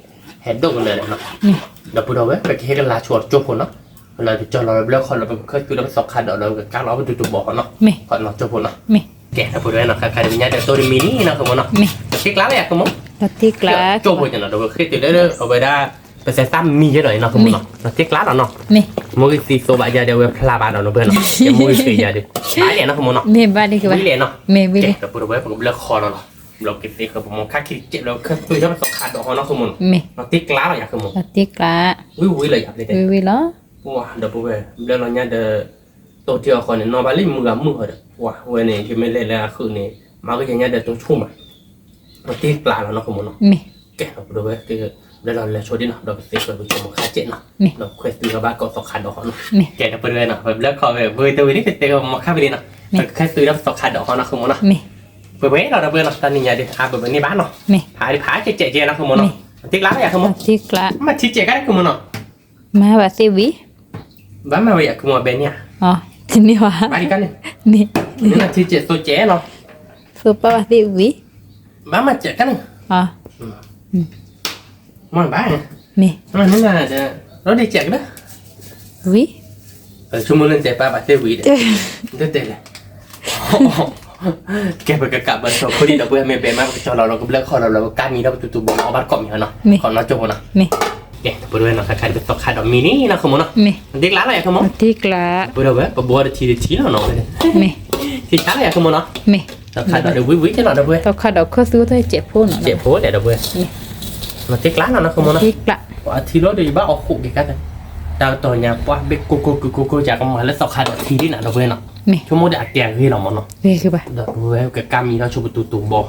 ဟဲဒိၣ်ကလၢာ်လီၤနီၤ, မ့ၢ်, ဒီပုၢ်ဒီဝဲၢ် ပကဟ့ၣ်ကလၤဆိအီၤတကၠိဖိနီၤ, လၢပကၠီလီၤဘျၢခီလီၤ ပကခၢၣ်သုးဒီးပသီခါဒီးလၢပကကါလီၤအီၣ်ပဒုးတဘီၣ်ဃီနီၤ, မ့ၢ်, ဃီနီၤကၠိဖိနီၤ, မ့ၢ်, ကဲ ဒီပုၢ်ဒီဝဲၢ်နီၤ ခါခါဒီးပညါဒီးတိၢ်တမံၤန့ၣ်နီၤ ခိမိၢ်နီၤ, မ့ၢ်, တ့ကျးလၢယါခိမိၢ်, တ့ကျး, ကၠိဖိကနီၤ ဒီးပကဃ့ၢ်သုးလၢအဝဲဒၣ် ပသဲသၣ်မံယဲလီၤနီၤ ခိမိၢ်နီၤ, တ့ကျးလီၤနီၤ, မ့ၢ်, မူဂ့ၤသံသိးဘၣ်ယၤဒီး အဝဲဖျါဘၣ်ဒီးနီၤ ပှဲၤနီၤ, မူဂ့ၤသံယၤဒီး, ဘၣ်လဲၣ်နီၤ ခိမိၢ်နီၤ, မ့ၢ်ဘၣ်ဒ်ကဘၣ်, မ့ၢ်ဝံၤလံ, ကဲ ဒီပုၢ်ဒီဝဲၢ် ပကဘျၢခီလီၤနီၤ, ဘျီကသ့ဃၢၤပမိၢ်ခါခံကဲး ဘျီခၢၣ်သုးဒီးပသီခါဒီးဃီနီၤ ခိမိၢ်နီၤ, မ့ၢ်, တ့ကျးလီၤယါခိမိၢ်, တ့ကျး, ဝံၤဝံၤလီၤယါ, ဝံၤဝံၤလီၤ, ပှၤ ဒီပုၢ်ဝဲၢ် ဘျၢလီၤညါဒီး တိၢ်တ့ၢ်အီၤဃီန့ၣ် နီၢ်ဘၣ်လၢမုၢ်ဂၤမုၢ်ဃီဒီး ပှၤဝဲန့ၣ် ယမ့ၢ်လဲၤလၢအဃုာ်န့ၣ် မၤကယၤညါဒီးတိၢ်ဆိၣ်မး, တ့ကျးလီၤနီၤ ခိမိၢ်နီၤ, မ့ၢ်, ကဲ ဒီပုၢ်ဒီဝဲၢ် ကဘျၢလီၤလဲၤဆိဒ်နီၤ ဒီးကသ့ဃၢၤပမိၢ်ခါကဲးနီၤ, ဒီးခၢၣ်သုးဒီးဘၣ်ကိးသီခါဒီးဃီနီၤ, ကဲ ဒီပုၢ်ဒီဝဲၢ်နီၤ ပဘျၢခီဝဲ ဝံၤတဝံၤန့ၣ် ကသ့ဃၢၤပမိၢ်ခါဝံၤလံနီၤ, ပကခၢၣ်သုးဒီးပသီခါဒီးဃီနီၤ ခိမိၢ်နီၤ, ပဝဲလီၤဒီပုၢ်ဝဲၢ်နီၤ တၢ်နံၤညါဒီး အါဘၣ်ဘၣ်န့ၣ်ဘၣ်နီၤ, ဖးဒံးဖးကဲးကဲးနီၤ ခိမိၢ်နီၤ, တ့ကျးလီၤယါ ခိမိၢ်, မၤထံကဲးကါန့ၣ် ခိမိၢ်နီၤ မၤဘၣ်သ့ၣ်ဝံၤ, ဘၣ်မၤဝဲယါ ခိမိၢ် အဘဲန့ၣ်ဧါ, တန့ၢ်ဘၣ်, ဘၣ်ဒံးကါန့ၣ်, န့ၣ်, နထံကဲးသိကဲးနီၤ, သိပၢ်ဘၣ်သ့ၣ်ဝံၤ, ဘၣ်မၤကဲးကါန့ၣ်, မ့ၢ်ဘၣ်, န့ၣ်, ဒီးဒ်ကဲးကဒါ, ဝံၤ, ဆိကမိၣ်လၢနတဲပၢ်ဘၣ်သ့ၣ်ဝံၤဒီး, တဲလဲၣ်, ကဲ ပကကးဘၢစီခိၣ်ဒံးဒီပုၢ်ဝဲၢ် မ့ၢ်ဘဲမး ပကကၠီလီၤလီၤ ကဘျၢခီလီၤလီၤ ပကါမံၤဒီးပတူၢ်တူၢ်ဘီဘီအီၣ်ဘၣ်တကိးမံၤနီၤ, ခီနီၢ်ကၠိဖိနီၤ, ကဲ ဒီပုၢ်ဝဲၢ်နီၤ ခါခါဒ်ပသီခါဒီးမံၤန့ၣ်နီၤ ဃိမိၢ်နီၤ, မ့ၢ်တ့ကျးလီၤယၤ ဃိမိၢ်, တ့ကျး, ဒီပုၢ်ဝဲၢ် ပဘှီတထံတထံလီၤနီၤ, ထံဆါလီၤယၤ ဃိမိၢ်နီၤ, သီခါဒီးဝံၤဝံၤကဲနီၤ ဒီပုၢ်ဝဲၢ်, သီခါဒီးခၢၣ်သူတစဲးဖိနီၤ, စဲးဖိဒီး ဒီပုၢ်ဝဲၢ်, မ့ၢ်တ့ကျးလီၤနီၤ ဃိမိၢ်နီၤ, အထံလီၤဒီးယဘၣ်အီၣ်ဃိးက့ၤခါ, တၢ်ကတီၤညါပှၢ်ဘ့ၣ်ကိၢ်ကိၢ်ကုာ်ကိၢ်ကိၢ် ယကမၤလၢသီခါဒီးထံဒံးနီၤ ဒီပုၢ်ဝဲၢ်နီၤ, ဆိကမိၣ်ဒီးအကဲအဂ့ၤလီၤမ့ၢ်နီၤ, ဒီပုၢ်ဝဲၢ် ကကါမံၤဒီးဆိပတူၢ်တူၢ်ဘီဟ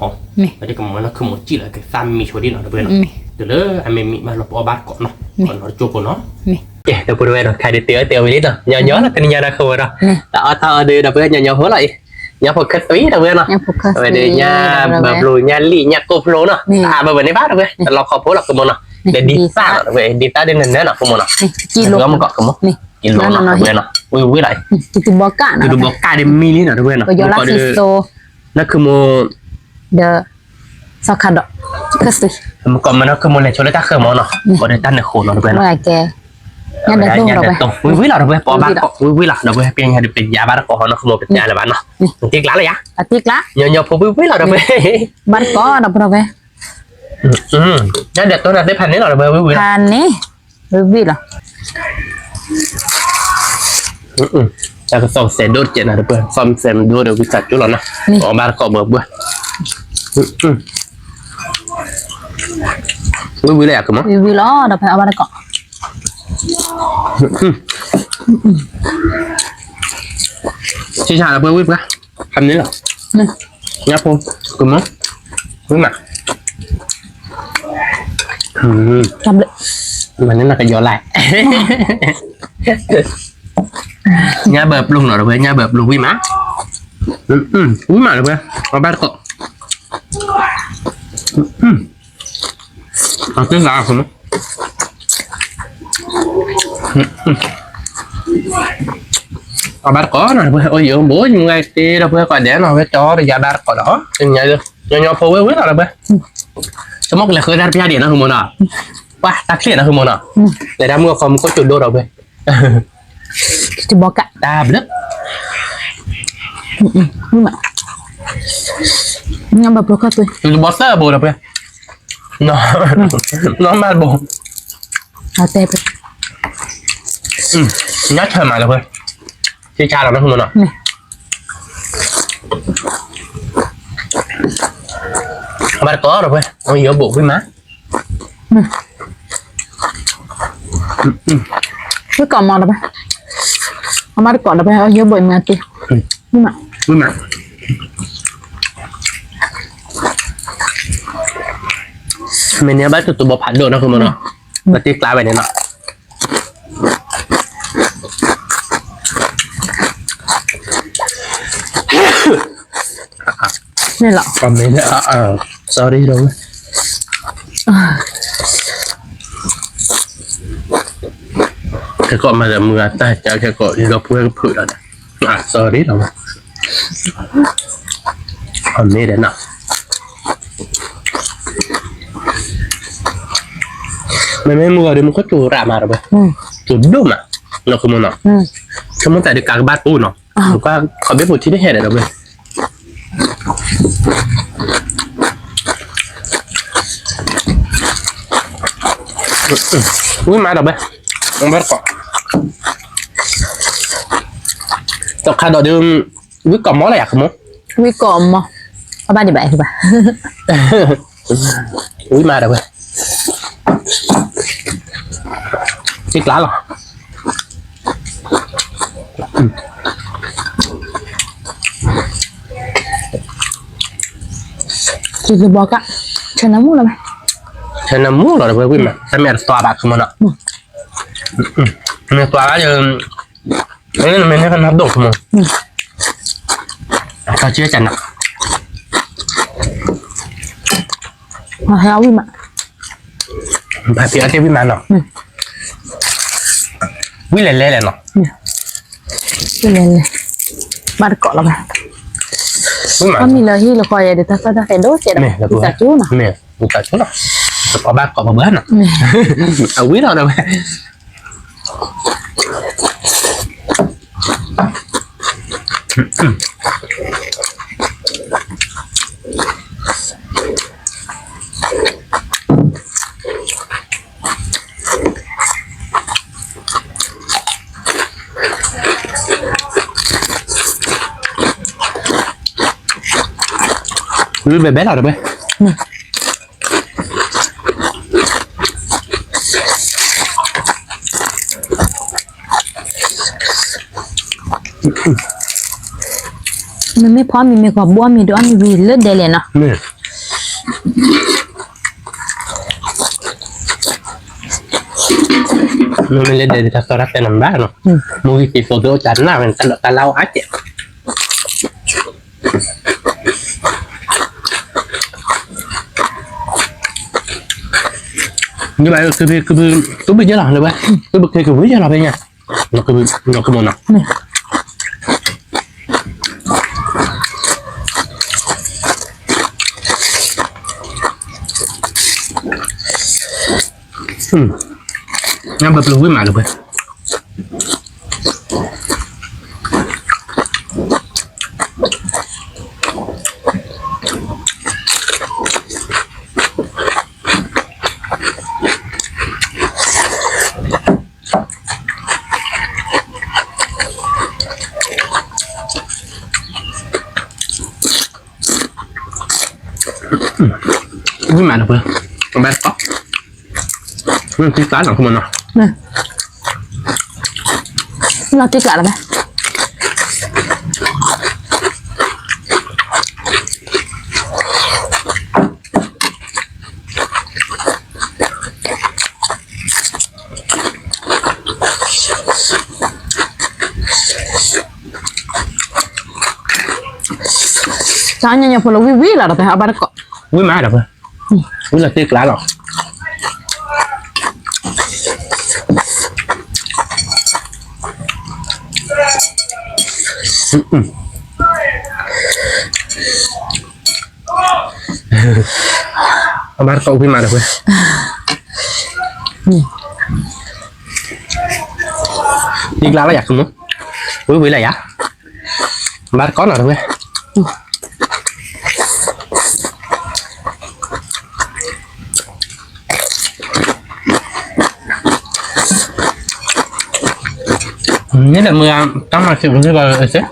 ီ, ဒီးကမၤလၢခီမိၢ်စံၣ်လီၤ ကသးမံၤဆိဒံးနီၤ ဒီပုၢ်ဝဲၢ်နီၤ, တုၤလၢအမ့ၢ်မံၤမးလီၤ ပအီၣ်ဘၣ်တကိးနီၤ, ခီနီၢ်ကၠိဖိနီၤ, ကဲ ဒီပုၢ်ဝဲၢ်နီၤ ခါဒ်တဲအီၤတဲဝံၤလံနီၤ ညီညီလီၤ တနံၤညါဒီး ဃိမိၢ်ဒီး, တအီၣ်တၢ်အီၣ်ဒီး ဒီပုၢ်ဝဲၢ် ညီညီဖိလီၤအံၤ, ညီဖိခၢၣ်သွံ ဒီပုၢ်ဝဲၢ်နီၤ, အဝဲဒၣ်ညၣ်ဘၢဘျိ ညၣ်လံၣ် ညၣ်ကိၢ်ဖျိနီၤ, အဘၢဘၢန့ၣ်ဘၣ် ဒီပုၢ်ဝဲၢ် တလီၤခီဖိလီၤ ဃိမိၢ်နီၤ, ဒီးဒ်သၣ်နီၤ ဒီပုၢ်ဝဲၢ် ဒ်သၣ်ဒ်နၤနၤနီၤ ဃိမိၢ်နီၤ, ကံလိနီၤ ဒီပုၢ်ဝဲၢ်နီၤ, ဝံၤဝံၤလီၤ, တူၢ်ဘီကၣ်ဒ်မံၤလံနီၤ ဒီပုၢ်ဝဲၢ်နီၤ, လၢခီမိၢ် ဒီး သီခါဒီး ခၢၣ်သွံ, မ့ၢ်ကီးမ့ၢ်နီၤ ခီမိၢ်လဲၤဆိလၢတၢ်ဃၢၤမ့ၢ်နီၤ, ဘၣ်ဒီးတၢ်နၢၤဃိးနီၤ ဒီပုၢ်ဝဲၢ်နီၤ, ဝံၤဝံၤလီၤ ဒီပုၢ်ဝဲၢ် ပအီၣ်ဘၣ်တကိး ဝံၤဝံၤလီၤ ဒီပုၢ်ဝဲၢ် ပညါဒီးပယါဘၣ်တကိးဟီနီၤ ခီမိၢ် ပတဲလၢၤဘၣ်နီၤ, တ့ကျးလီၤယၤ, ညီညီဖိ ဝံၤဝံၤလီၤ ဒီပုၢ်ဝဲၢ်, ဘၣ်တကိး ဒီပုၢ်ဝဲၢ်, ညါဒီးတိၢ်နၤသ့ၣ်ဖးန့ၣ်လီၤ ဒီပုၢ်ဝဲၢ် ဝံၤဝံၤလီၤ ဖးန့ၣ် ဝံၤဝံၤလီၤ, တၢ်ကသီၣ်စဲးဒိၣ်တကဲးနီၤ ဒီပုၢ်ဝဲၢ် သီၣ်စဲးဒိၣ်ဒီး ဝံသးစူၤလီၤနီၤ, အီၣ်ဘၣ်တကိးဘၢဘၢ, ဝံၤဝံၤလီၤယၤ ကမ့ၢ်, ဝံၤဝံၤလီၤ ဒီပုၢ်ဝဲၢ် အီၣ်ဘၣ်တကိး, ဆံဆါ ဒီပုၢ်ဝဲၢ် ဝံၤပှၤ ဖးန့ၣ်လီၤ, ညါဖိ ကမ့ၢ်, ဝံၤမး, မၤန့ၢ်နကယီၤလဲၣ်, ညၣ်ဘၢပျိနီၤ ဒီပုၢ်ဝဲၢ် ညၣ်ဘၢပျိ ဝံၤမး, ဝံၤမး ဒီပုၢ်ဝဲၢ် အီၣ်ဘၣ်တကိး, အီၣ်ဘၣ်တကိးနီၤ ဒီပုၢ်ဝဲၢ် အိၣ်ယိဘိ ယမုၢ်ဂၤတ့ ဒီပုၢ်ဝဲၢ် ကိးဒဲးနီၤ ဝဲကၠီတယါဘၣ်တကိးဒီး ညီညီဖိ ဝံၤဝံၤလီၤ ဒီပုၢ်ဝဲၢ်, ဆိကမိၣ်ကလဲၤဃုတၢ်တပျၢ်ဒံးနီၤ ဃိမိၢ်နီၤ, ပှၤတၢ်ချ့နီၤ ဃိမိၢ်နီၤ, လဲၤတၢ်မုၢ်အခီမူခိၣ်ကၠိဒိၣ် ဒီပုၢ်ဝဲၢ် တဘီကး တၢ်ဘျုး, ညါဘၣ်ပျိခီၣ်သွံ တဘီသၢဘိ ဒီပုၢ်ဝဲၢ်, နီၢ်မးတဘိ, ညါဆၢမး ဒီပုၢ်ဝဲၢ်, ဆံဆါလီၤ မ့ၢ်ဃိမိၢ်နီၤ, ဘၣ်တကိး ဒီပုၢ်ဝဲၢ် ယိဘိ ဝံၤမး ဝံၤကိးမး ဒီပုၢ်ဝဲၢ်, အမါတကိး ဒီပုၢ်ဝဲၢ် ယိဘိ မၤတ့, ဝံၤမး, ဝံၤမး, မ့ၢ်န့ၣ် ဘၣ်တူၢ်တူၢ်ဘီဖးဒိၣ်နီၤ ဃိမိၢ်နီၤ, ပတ့ကျါဝဲန့ၣ်နီၤ န့ၣ်လီၤ sorry ဒီပုၢ်ဝဲၢ်, ခဲကိးမၤဒီးမုၢ်ဂၤတၢ်ကါ ခဲကိးဒီပုၢ်ဝဲၢ်ကဖုးဒီး, sorry ဒီပုၢ်ဝဲၢ်, အမ့ၢ်ဒီးနီၤ, မ့မ့ၢ်မုၢ်ဂီၤဒီး မူခိၣ်စူၤရၣ်မး ဒီပုၢ်ဝဲၢ်, စူၤဒိၣ်မး, နီၤ ဃိမိၢ်နီၤ, ဆိကမိၣ်သးဒီးကးကဘၣ်တပူၤနီၤ, ခီဘ့ၣ်ပူၤထံတဟဲဒီး ဒီပုၢ်ဝဲၢ် ဝံၤမး ဒီပုၢ်ဝဲၢ်, ဘၣ်တကိး, သီခါဒီးဒုး, ဝံၤကိးမးလၢယၤ ဃိမိၢ်, ဝံၤကိးမး, အဘၣ်ဒံးဘၣ်ဘၣ်, ဝံၤမး ဒီပုၢ်ဝဲၢ်, ထံကျါလီၤ စံးစဘီက, ဆဲနမူလီၤ, ဆဲနမူလီၤ ဒီပုၢ်ဝဲၢ် ဝံၤမး တမ့ၢ်တသွါဘၣ် ဃိမိၢ်နီၤ, မ့ၢ်သွါဘၣ်ဒီး, မ့ၢ်န့ၣ်ကနၢ်ဒိၣ် ဃိမိၢ်, ကဆံကနၣ်, ဟဲဝံၤမး, ဘၣ်ဖံးအီၣ်တ့ၢ်ဝံၤမးနီၤ, ဝံၤလဲၤလဲၤလဲၣ်နီၤ, ဝံၤလဲၤလဲၤ, ဘၣ်တကိးလီၤဘၣ်, ဝံၤမး, အမံၤလၢဟံၣ်လၢဃီယဲဒီး တၢ်ကီတၢ်ခဲဒိၣ်ကဲဒီး ဝံသးစူၤနီၤ, မ့ၢ်ဝံသးစူၤနီၤ, ပဘၣ်ကိးဘၣ်ဘၣ်နီၤ, အဝံၤလီၤ ဒီပုၢ်ဝဲၢ် ဘဲဘဲလီၤတပှဲၤ မ့မ့ၢ်ဖီမ့ၤမ့ၢ်ကီးဘီမ့ၤဒိၣ်အါမ့ၤဝံၤလၢဒဲလဲၣ်နီၤ, မ့မ့ၢ်လၢဒဲဒ်တၢ်ကီတၢ်ခဲနၤဘၣ်နီၤ, မ့ၢ်ဝံၤသ့ၣ်သိးသ့ၣ်အိၣ်တၢ်နၢ်ဝဲ တၢ်လီၢ်တၢ်လါအိၣ်အါကဲး ဒ်ဘၣ် ကဘုး ကဘုး ကဘုးယဲလီၤလၢဝဲ, ကဘုးက့ၤကဘုးယဲလီၤဖဲညါ, ကဘုး ကဘုးနီၤ, ညါဘၣ်ပျၢၤဝံၣ်မးလၢဝဲ ဝံၣ်မးဒီးပှဲၤ, ဘၣ်တကီး, ဝံၣ်တံၢ်ကျါနီၤ ခမနီၤ, လီၤတံၢ်ကျါလီၤဘၣ် တၢ်ညါညါဖိလီၤဝံၣ်ဝံၣ်လီၤဒီးပှဲၤ အဘၣ်တကီး, ဝံၣ်မးဒီးပှဲၤ, ဝံၣ်လီၤတံၢ်ကျါလီၤ. အဘၣ်တကီးဝံၣ်မးဒီးပှဲၤ, တံၢ်ကျါလီၤယၤ ခမ, ဝံၣ်ဝံၣ်လီၤယၤ, ဘၣ်တကီးနီၤဒီးပှဲၤ. န့ၣ်လၢမုၢ်ဂၤ တၢ်မၤစံးပူၤစ့ၢ်ကီးစ့ၢ်,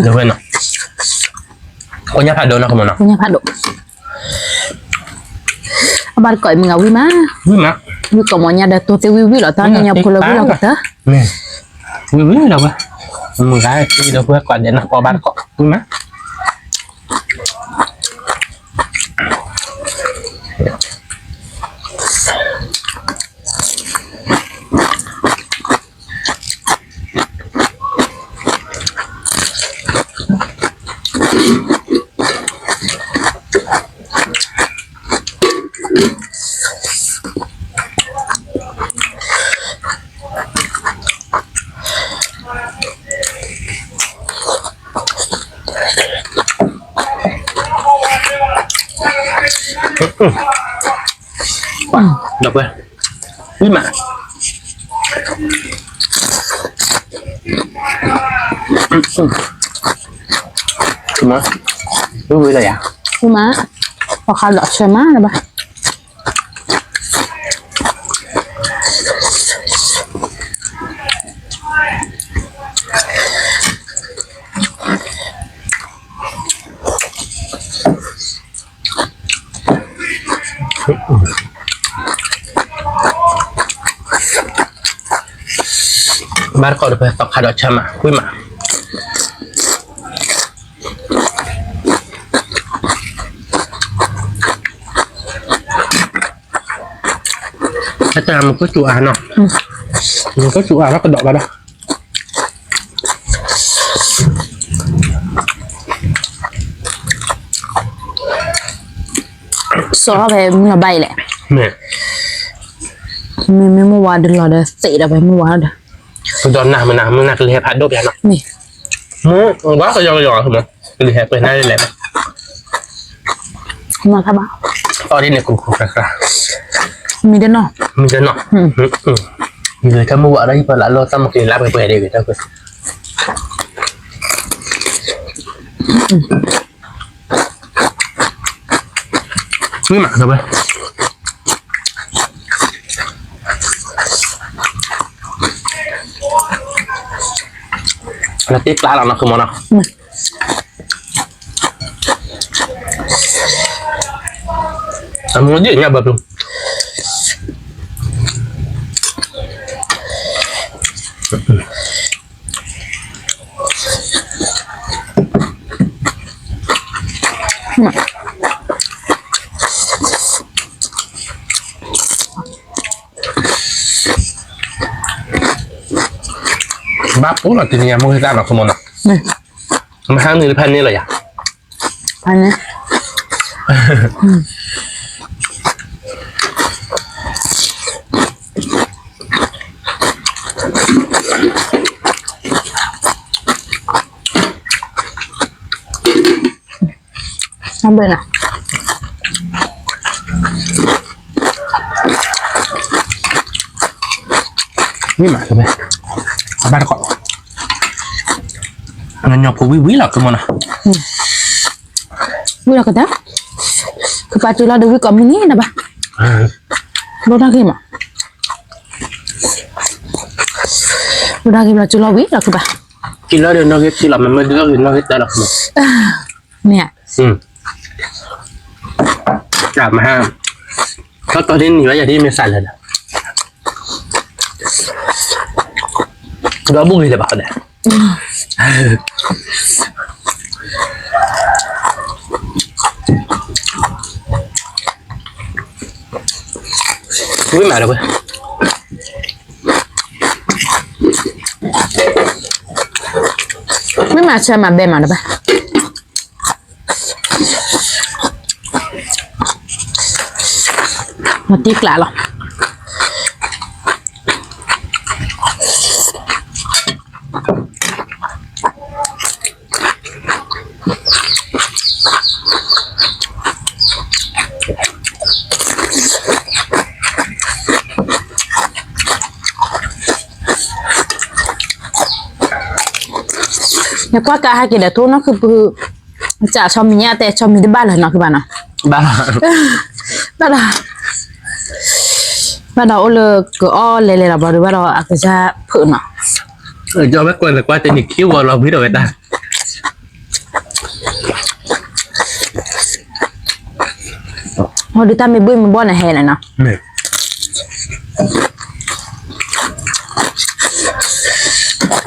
ဒီးဝဲနီၤ, ကိညါဖးဒိၣ်နီၤ ခမနီၤ, ကိညါဖးဒိၣ်, အဘၣ်တကီးအံၤမုၢ်ဂၤဝံၣ်မး, ဝံၣ်မး, ဝံၣ်ကိးမီၤညါဒီးတိၤသ့ဝံၣ်ဝံၣ်လီၤ တၢ်ညါညါဖိလီၤဝံၣ်လီၤကတၢၢ်, ဝံၣ်ဝံၣ်လီၤဝဲ, မုၢ်ဂၤစံးဒီးပှဲၤကိးဒဲးနီၤ ကိးဘၣ်တကီး ဝံၣ်မး. ဒီးပှဲၤ, ဝံၣ်မး, ဝံၣ်ဝံၣ်လီၤယၤ, ဝံၣ်မး, ပှၤခါဒီးဆၢမးလၢၤဘၣ်. ဘၣ်တကီးဒီးပှဲၤသီခါဒီးဆၢမး ဝံၣ်မး. အတၢ်မုၢ်ကစူၤအါနီၤ, မုၢ်ကစူၤအါလီၤကဒီးဘၣ်ဒီး, စီၤဖဲမုၢ်လီၤဘၣ်အံၤလဲၣ်, မ့မ့ၢ်မုၢ်ဝါဒီးလီၤဒီးသ့ဒီးဖဲမုၢ်ဝါဒီး, ကဒီးနၤမနၤ မုၢ်နၤကလံၤဟဲဖးဒိၣ်ပျးနီၤ, မ့ၢ်, မ့ၢ်ဝါကယီကယီ, ကလံၤဟဲပှဲၤနၤလဲၣ်, အီဒ်န့ၣ်ကူကူကျါကျါ, မံတနီၤ, မံတနီၤ, ယကမုၢ်ဝဲဒီးဟံၣ်ဖီလာ်လီၤ တၢ်မုၢ်ကလါပှဲၤပှဲၤဒ်ဂ့ၤတၢ်ကွဲး ဝံၣ်မး လၢတ့ကျးလီၤနီၤ ဃုမီၤနီၤ အမူဒ်ညါဘၣ်ပူၤ ဘၣ်ပူၤလီၤ တနံၤညါမုၢ်ဟဲတၢ်လီၤ ခမီၤနီၤ မဟါနုာ်တဖၣ်န့ၣ်လီၤယၤ ဖဲန့ၣ် အဘၣ်နီၤ မ့ၢ်မးတမ့ၢ် အဘၣ်တကိး နညီဖိဝံၤဝံၤလီၤ ကမီၤနီၤ ဝံၤလီၤကတၢၢ် ကပာ်စူၤလီၤဒီးဝံၤကိးမုၢ်နံၤနဘၣ် ဘိးတၢ်ဂ့ၤမး ဘိးတၢ်ဂ့ၤဘျီစူၤလီၤဝံၤလီၤကဘၣ် စူၤလီၤဒီးနီၣ်ဂံၢ်စူၤလီၤ မ့မ့ၢ်ဒုးနီၣ်ဂံၢ်တၢ်လီၤ မ့ၢ် တၢ်မဟါ ထီၣ်တီၤဒ်နံၤဘၣ်ယၤဒ်မ့ၢ်စးလၢာ်ဒီး ဒီဘူၣ်ဂ့ၤလၢၤဘၣ်ဒီး ဝံၣ်မးဒီးဝဲ ဝံၣ်မးဆၢမးဘဲမးဒီးဘၣ် မတံကျးလီၤ နကွၢ်ကါဟဲက့ၤဒီး ထိနီၢ်ခုပု စးဆီမံၤညါတဲဆီမံၤတဘၣ်လၢၤနီၢ်ခုဘၣ်နီၤ ဘၣ်လီၤ ဘၣ်လီၤ ဘၣ်ဒီးအိၣ်လၢကအီၣ်လဲၤလဲၤလီၤဘျီဒီး ဘၣ်ဒီးအကစၢ်ဖုးနီၤ ကၠီဝဲကွၢ်လၢကွၢ်တနံၤခံဝီလီၤဝံၤဒီးဝဲတၢ် ဟိဒုးတၢ်မ့ၢ်ဘှ့ၣ်မ့ၢ်ဘီၣ်န့ၣ်ဟဲလီၤနီၤ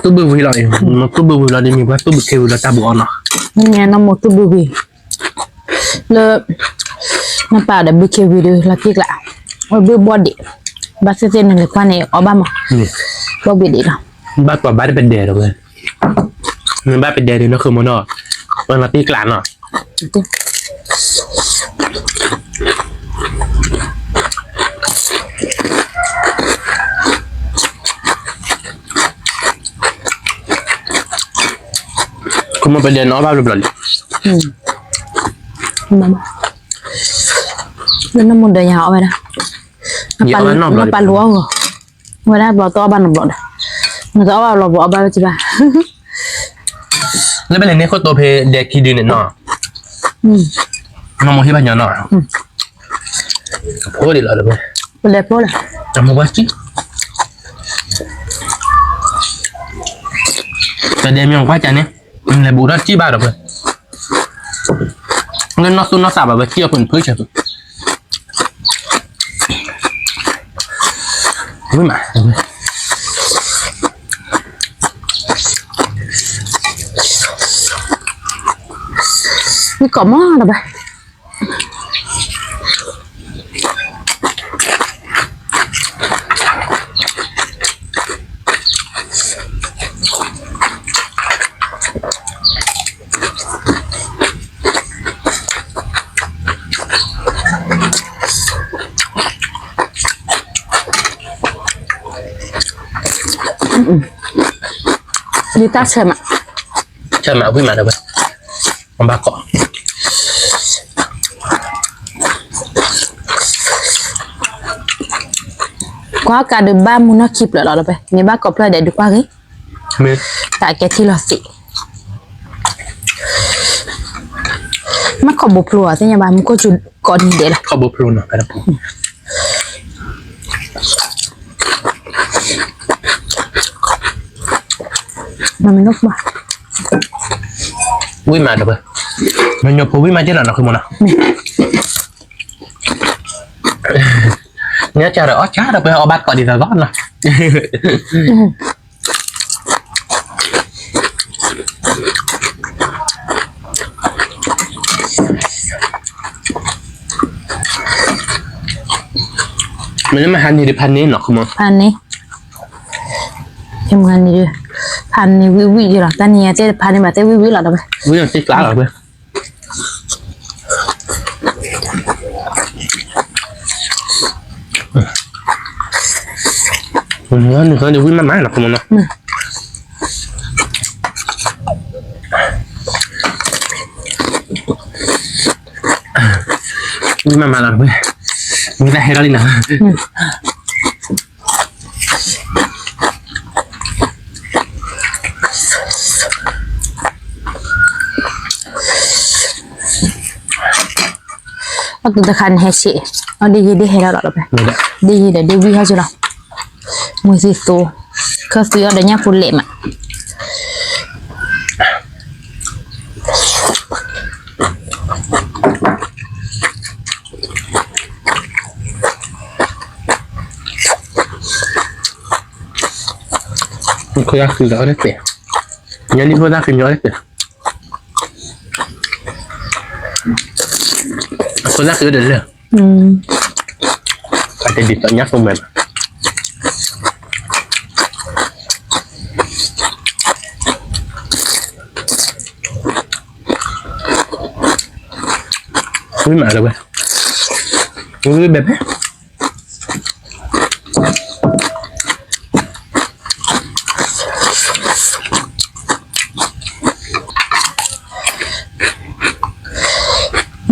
တူၢ်ဘုဝံၤလီၤအံၤ တူၢ်ဘုဝံၤလီၤဒ်မ့ၢ်ပှၤတူၢ်ဘုခ့ဝံၤလီၤတၢ်ဘူးအီၤနီၤ မ့ၢ်နီၢ်မိၢ်တူၢ်ဘုဝံၤ လၢ နပာ်ဒီးဘုခ့ဝံၤဒီးလီၤတံၢ်ကျါ ဝဲဘုဘီၣ်ဒံး ဘၣ်သ့ၣ်သ့ၣ်နလဲၤကွၢ်န့ၣ်အီၣ်ဘၣ်မး ဘီၣ်ဘံဒံးလီၤ ဘၣ်ပှၤဘၣ်တပဒဲးဒီးဝဲ နဘၣ်ပဒဲးဒီးနီၢ်ခမနီၤ ဝဲလီၤတံၢ်ကျါနီၤ ကမ့ၢ်ပဒဲးနီၣ်ဘၣ်ဘျီဘျီလံ လၢနမိၢ်ဒီးယၤအီၣ်ဝဲဒၣ် နပာ်လူၤအီၣ်ဂီၤ ဝဲဒၣ်ဘျီတအီၣ်ဘၣ်နီတဘျီဒီး နတအီၣ်ဘၣ်ဘျီဘျီအီၣ်ဘၣ်ဝဲကဘၣ် လၢပလဲၤန့ၢ်ခိၣ်တိဖဲဒဲခံဒုန့ၣ်နီၤ နမိၢ်ဟ့ၣ်ဘၣ်ညီနီၤ ဖိဒံးလီၤ ပလဲၤဖိလီၤ တမ့ၢ်ဘၣ်စံ တဒဲမ့ၢ်ကွၢ်ကၢ်န့ၣ် လဲၤဘူးထီၣ်စံဘၣ်ဒီးပ လၢနီၢ်သူၣ်နီၢ်သးဘၣ်ဝဲစံအီၤဖုၣ်ဖုၣ်ဆဲး ဝံၣ်မး ဝံၣ်ကိးမးဒီးဘၣ် ဒ်တၢ်ဆၢမး ဆၢမးဝံၣ်မးဒီးဝဲ ဘၣ်ကိး အ ကွၢ်ကးဒုးဘၣ်မူနီၢ်ခံဖျၢၣ်လီၤဒီးပဲ မ့ၢ်ဘၣ်ကိးဖျၢၣ်ဒဲးဒုးကွၢ်ဂ့ၤ, တၢ်ကဲထံၣ်လီၤသ့ၣ်, မ့ၢ်ခီၣ်ဘိဖျိအီၤသ့ၣ်ညါဘၣ် မူခိၣ်စူၤကိးနံၤဒဲးလီၤ, ခီၣ်ဘိဖျိနီၤ, ဝံၣ်မးဒီးပဲ, မညီဖိဝံၣ်မးက့လီၤနီၤ ဃုမနီၤ, ညါကဒီးအီၣ်ကါဒီးပဲအီၣ်ဘၣ်ကိးဒ်သိးသိးနီၤ မ့ၢ်လၢမဟါန့ၣ်ဒီးဖးန့ၢ်နီၤ ခမ, ဖးန့ၢ်, မဟါန့ၣ်ဒီး ဖးန့ၢ်ဝံၣ်ဝံၣ်ယလီၤ, တၢ်နံၤညါတဲဖးန့ၢ်ဘၣ်တဲဝံၣ်ဝံၣ်လီၤဒီးဝဲ, ဝံၣ်လီၤသ့ကျါလီၤဝဲ နနဝံၣ်မးမးလီၤ ခမနီၤ, ဝံၣ်မးမးလီၤ, ဝံၣ်တၢ်ဟဲလီၤလံနီၤ. အီၣ်တခါန့ၣ်ဟဲဆံး, အီၣ်ဒ်ယံၤဒ်ဟဲလီၤလီၤ, ဒ်ယံၤဒီးဒ်ဝံၣ်ဟီၣ်ကလီၤ, မုၢ်သံသိ, ခၢၣ်သံအီၣ်ဒီးညၣ်ဖိလဲးမး. ခိၣ်ယါဃုာ်ဒီးအီၣ်တသ့, ညါလံဖိသၣ်ဃုာ်ညီအီၣ်တသ့, အဖိသၣ်ဃုာ်ဒီးလၢ, အတဒ်သိးညါဖိမဲာ်ဘၣ်. ဝံၣ်မးလၢဝဲ, ဝံၣ်ဘဲဘဲ.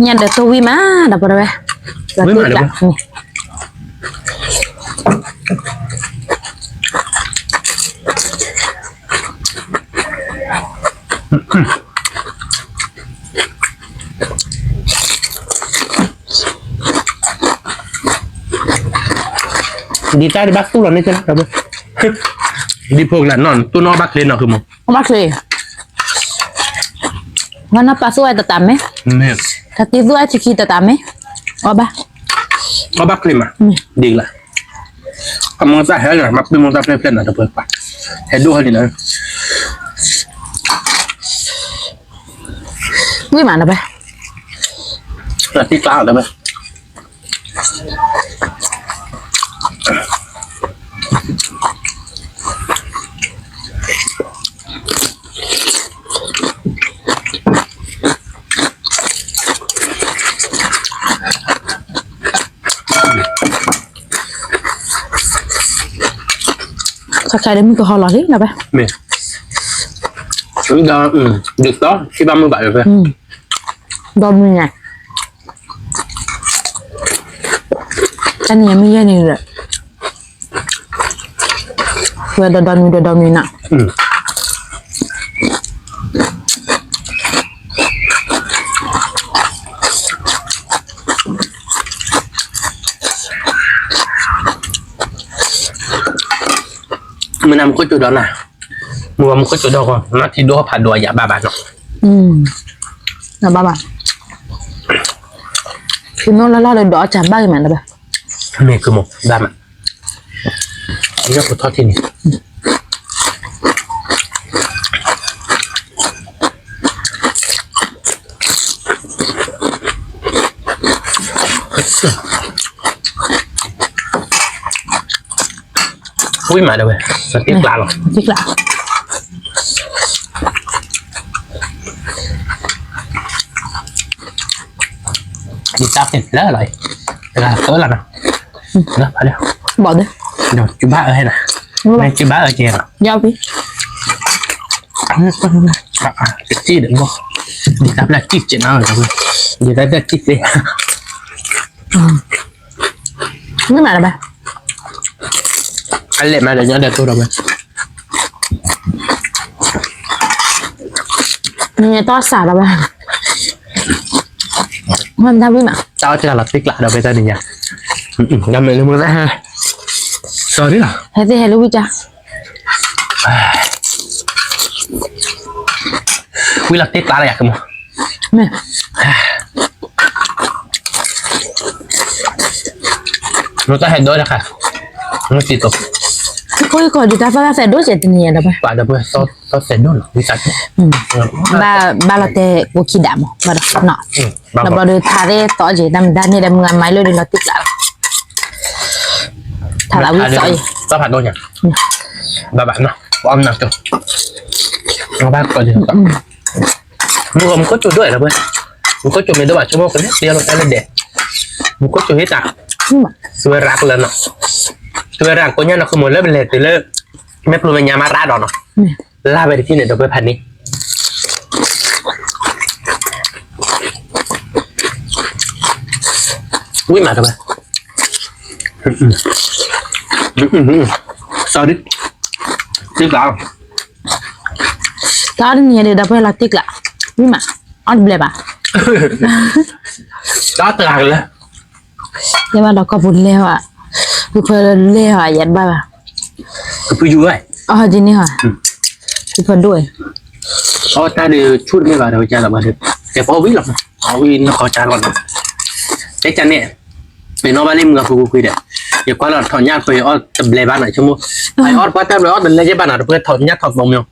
ညၣ်ဒီးတိၢ်ဝံၣ်မး ဒီးပဝဲ, ဝံၣ်မးဒီးပဝဲ. ဒ်တၢ်ဒ်ဘၣ်သူၣ်လီၤန့ၣ်ကဲလီၤ, ဒ်ဖိကလၢနီၢ် တိၢ်နီၢ်ဘၣ်ချ့နီၢ် ဃုမး, ဘၣ်ချ့, ဝဲနီၢ်ပၢ်သူၣ်ဝဲတတးမ့ၢ်, တၢ်တံၢ်သူၣ်ဝဲဆံခံတတးမ့ၢ်, အီၣ်ဘၣ်, အီၣ်ဘၣ်ချ့မး, ဒ်ကလၢ, အမိၢ်သၣ်ဟဲလီၤ မၤပျံၤမိၢ်သၣ်ဖျဲၣ်ဖျဲၣ်နီၢ် တပှဲၤပှၤ, ဟဲဒိၣ်ဟဲလံနီၢ်. ဝံၣ်မးနီၤပဲ, သံကျါနီၤပဲ. ခါခါဒီးမုၢ်ကဟီလီၤလံနီၤပဲ, မ့ၢ်, ဒီး, ဒ်သိး ထံၣ်ဘၣ်မုၢ်ဘၣ်ဒီးပဲ, ဒီးမုၢ်ညါ တနံၤအံၤမ့ၢ်ယဲၢ်နံၤဒီး, ဝဲဒီးဒီနံၤဒီးဒီနံၤနီၤ. မုၢ်နၤမူခိၣ်ကၠိဒီးနၤ, မုၢ်ဝဲမူခိၣ်ကၠိဒီးကီး နထံဒိၣ်ဖးဒိၣ်အယၤဘၣ်ဘၣ်နီၤ. ဘၣ်ဘၣ်, ဖံမိၢ်လၢ်လၢ်ဒီးဒီးအစၢ်ဘၣ်ဂ့ၤမးနီၤဘၣ်. မ့ၢ်ကမီၤဘၣ်မး, ယီၢ်ဖိထီၣ်ထံန့ၣ် ဝံၣ်မးဒီးဝဲ, သံကျါလီၤ, သံကျါ, ဒ်တၢ်သ့ၣ်လၢလီၤ, တဂၤသၢလီၤနီၤ, ဘၣ်ဒီး, ဒီးစုဘၣ်အၢဟဲနီၤ, မ့ၢ်စုဘၣ်အၢကဲနီၤ, ယီၢ်ဖံ ကစံၣ်ဒီးဘီ, ဒ်တၢ်ဖျၢၣ်ကံၣ်ကဲနီၤ, ဒ်တၢ်ဖျၢၣ်ကံၣ်သ့, မ့ၢ်မးလၢၤဘၣ်, အလဲၤမးဒီးညီဒီးတိၢ်ဒီးဝဲ, နတၢ်စးဒီးဝဲ, မ့ၢ်တၢ်ဝံၣ်မး, တၢ်အီၣ်တၢ်လီၤတံၢ်ကျးဒီးဝဲတၢ်နံၤညါ, ဒ်မ့ၢ်လၢမုၢ်သၣ်ဟဲ, စီၤဒ်လီၤ, ဟဲသ့ၣ်ဟဲလၢဝံၣ်ကါ ဝံလီၤတ့ၢ်ကျါလၢယၤကမီၤ, မ့ၢ်, မ့ၢ်တၢ်ဟဲဒိတခါ, မ့ၢ်တံၤတိၤ, ခိၣ်ကီၤဒုးတၢ်သီၣ်တၢ်သဲးဒိၣ်ကဲတနံၤညါဒီးဘၣ်, ပာ်ဒီးပှဲၤသီၣ်သဲးဒိၣ်နီၤ, ဝံသး, ဘၣ်လီၤတဲာ်ကိးခံဒးမး, ဘၣ်ဒီးနီၤ, ဘၣ်ဒီးထါသ့ၣ်သီၣ်က့ၤ တၢ်မ့ၢ်ဒၣ်န့ၣ်ဒီးမုၢ်အမါလၢဒုးလီၤတံၢ်ကျါလီၤ, ထါသးဝံၣ်သီၣ်အံၤ, သီၣ်ဖးဒိၣ်ညါ, ဘၣ်ဘၣ်နီၤ, ပအီၣ်မနၤကၠိ, ဘၣ်ကီၤဒုး မုၢ်ဂီၤမူခိၣ်ကၠိဒိၣ်ဒီးပှဲၤ, မူခိၣ်ကၠိမ့ၢ်ဒိၣ်ဘၣ်ဆိကမိၣ်ကန့ၣ် တ့လီၤတၢ်လၢဒဲး, မူခိၣ်ကၠိဟ့ၣ်တၢ်, သွဲရၣ်ကလၢနီၤ, သွဲရၣ်ကိညၣ်နီၤ ဃုမိၢ်လၢပလဲၤတုၤလၢ, မဲာ်ဖျိမဲာ်ညါမးရၣ်ဒီးနီၤ, လၢ်ဝဲတထံၣ်န့ၣ်ဒီးပှဲၤဖးန့ၣ် ဝံၣ်မးတဝဲ, sorry, တံၢ်ကျါ, တၢ်တနံၤညါဒီး ဒီပုၢ်ဝဲၢ်လီၤတံၢ်ကျါ, ဝံၣ်မး, အီၣ်တဘျဲၣ်ဘၣ်, တၢ်တဂၤကလၢ, ယဲဘၣ်ဒီးကီၢ်ပူၤလဲၤဟီ, ဖုဖၢလဲၤဟီယဲတဘၣ်ဘၣ်, ကဖုယူၤဝဲ, အီၣ်ဒ်န့ၣ်ဟီ, ဖုဖၢဒိၣ်ဝဲ, အီၣ်တၢ်ဒီးဆူၣ်တမ့ၢ်ဘၣ်ဒီး ကလီၤဘၣ်ဒီး, ကဲပအီၣ်ဝံၣ်လီၤ, အီၣ်ဝံၣ်နခီကၢလီၤနီၤ, တဲကၢန့ၣ် ပနီၣ်ဘၣ်လၢမုၢ်အပူၤကွံာ်ဒီး, ယကွၢ်လီၤထီၣ်ညၣ်ပှဲၤအီၣ်တဘျဲၣ်ဘၣ်နီၤ ဆိကမိၣ်, အအီၣ်တပှၢ်တၢ်ဘျဲၣ်အီၣ်တလဲယဲဘၣ်နီၤ တပှဲၤထီၣ်ညၣ်ထီၣ်သိးမ့ၢ်,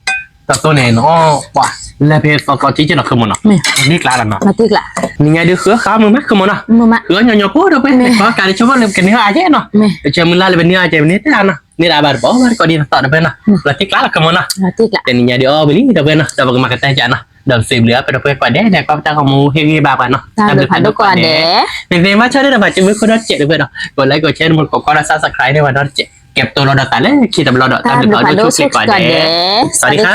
တသိးန့ၣ် နအီၣ်ပှၤ, လဲၤဖဲသီသီထံက့နီၤ ဃုမိၢ်နီၤ, နံၣ်ကျါလီၤနီၤ, နံၤညါဒုးဃုအီၣ်ဃုမုၢ်မး ဃုမိၢ်နီၤ, ဃုအီၣ်ညီညီဖိဒီးပှဲၤန့ၣ် ခီကၢဒီးဆိကမိၣ်လၢကန့ၢ်အီၣ်အါကဲနီၤ, တဆၢမုၢ်လၢ်လၢပန့ၢ်အီၣ်ကဲပန့ၢ်တၢ်နီၤ, န့ၢ်ဒၣ်ဘၣ်တပီၢ်ဘၣ်တကီၢ်ဒ်သိးဒီးပှဲၤနီၤ, လီၤတံၢ်ကျါလီၤ ဃုမိၢ်နီၤ, တနံၤညါဒုးအီၣ်ဝံၤလံဒီးပှဲၤနီၤ ဒီးပကမၤကတၢၢ်ကၢနီၤ ဒီးစံးဘျုးအါဖဲဒီးပှဲၤကိးဂၤဒဲး နကွၢ်ပတၢ်ဂီၤမူဟ့ၣ်ဂံၢ်ဘါပှၤနီၤ, တၢ်ဘျုးဖးဒိၣ်ကိးဂၤဒဲး, မ့ၢ်သ့မၤဆီၣ်ဒၣ်ဒီး မၤစၢၤမုၢ်ခိၣ်ဒီတစဲးဒီးပှဲၤဒီး, ကိးlikeကိးshare မ့ၢ်ကိးကီဒီး subscribe န့ၢ်ဝဲဒီတစဲး, ကဲပတိၢ်လီၤဒီးသးလၢခံတဘျီဒီး တၢ်ဘျုးဖးဒိၣ်ဆိၣ်ဂ့ၤကိးဂၤဒဲး, စဝၤဒံခါ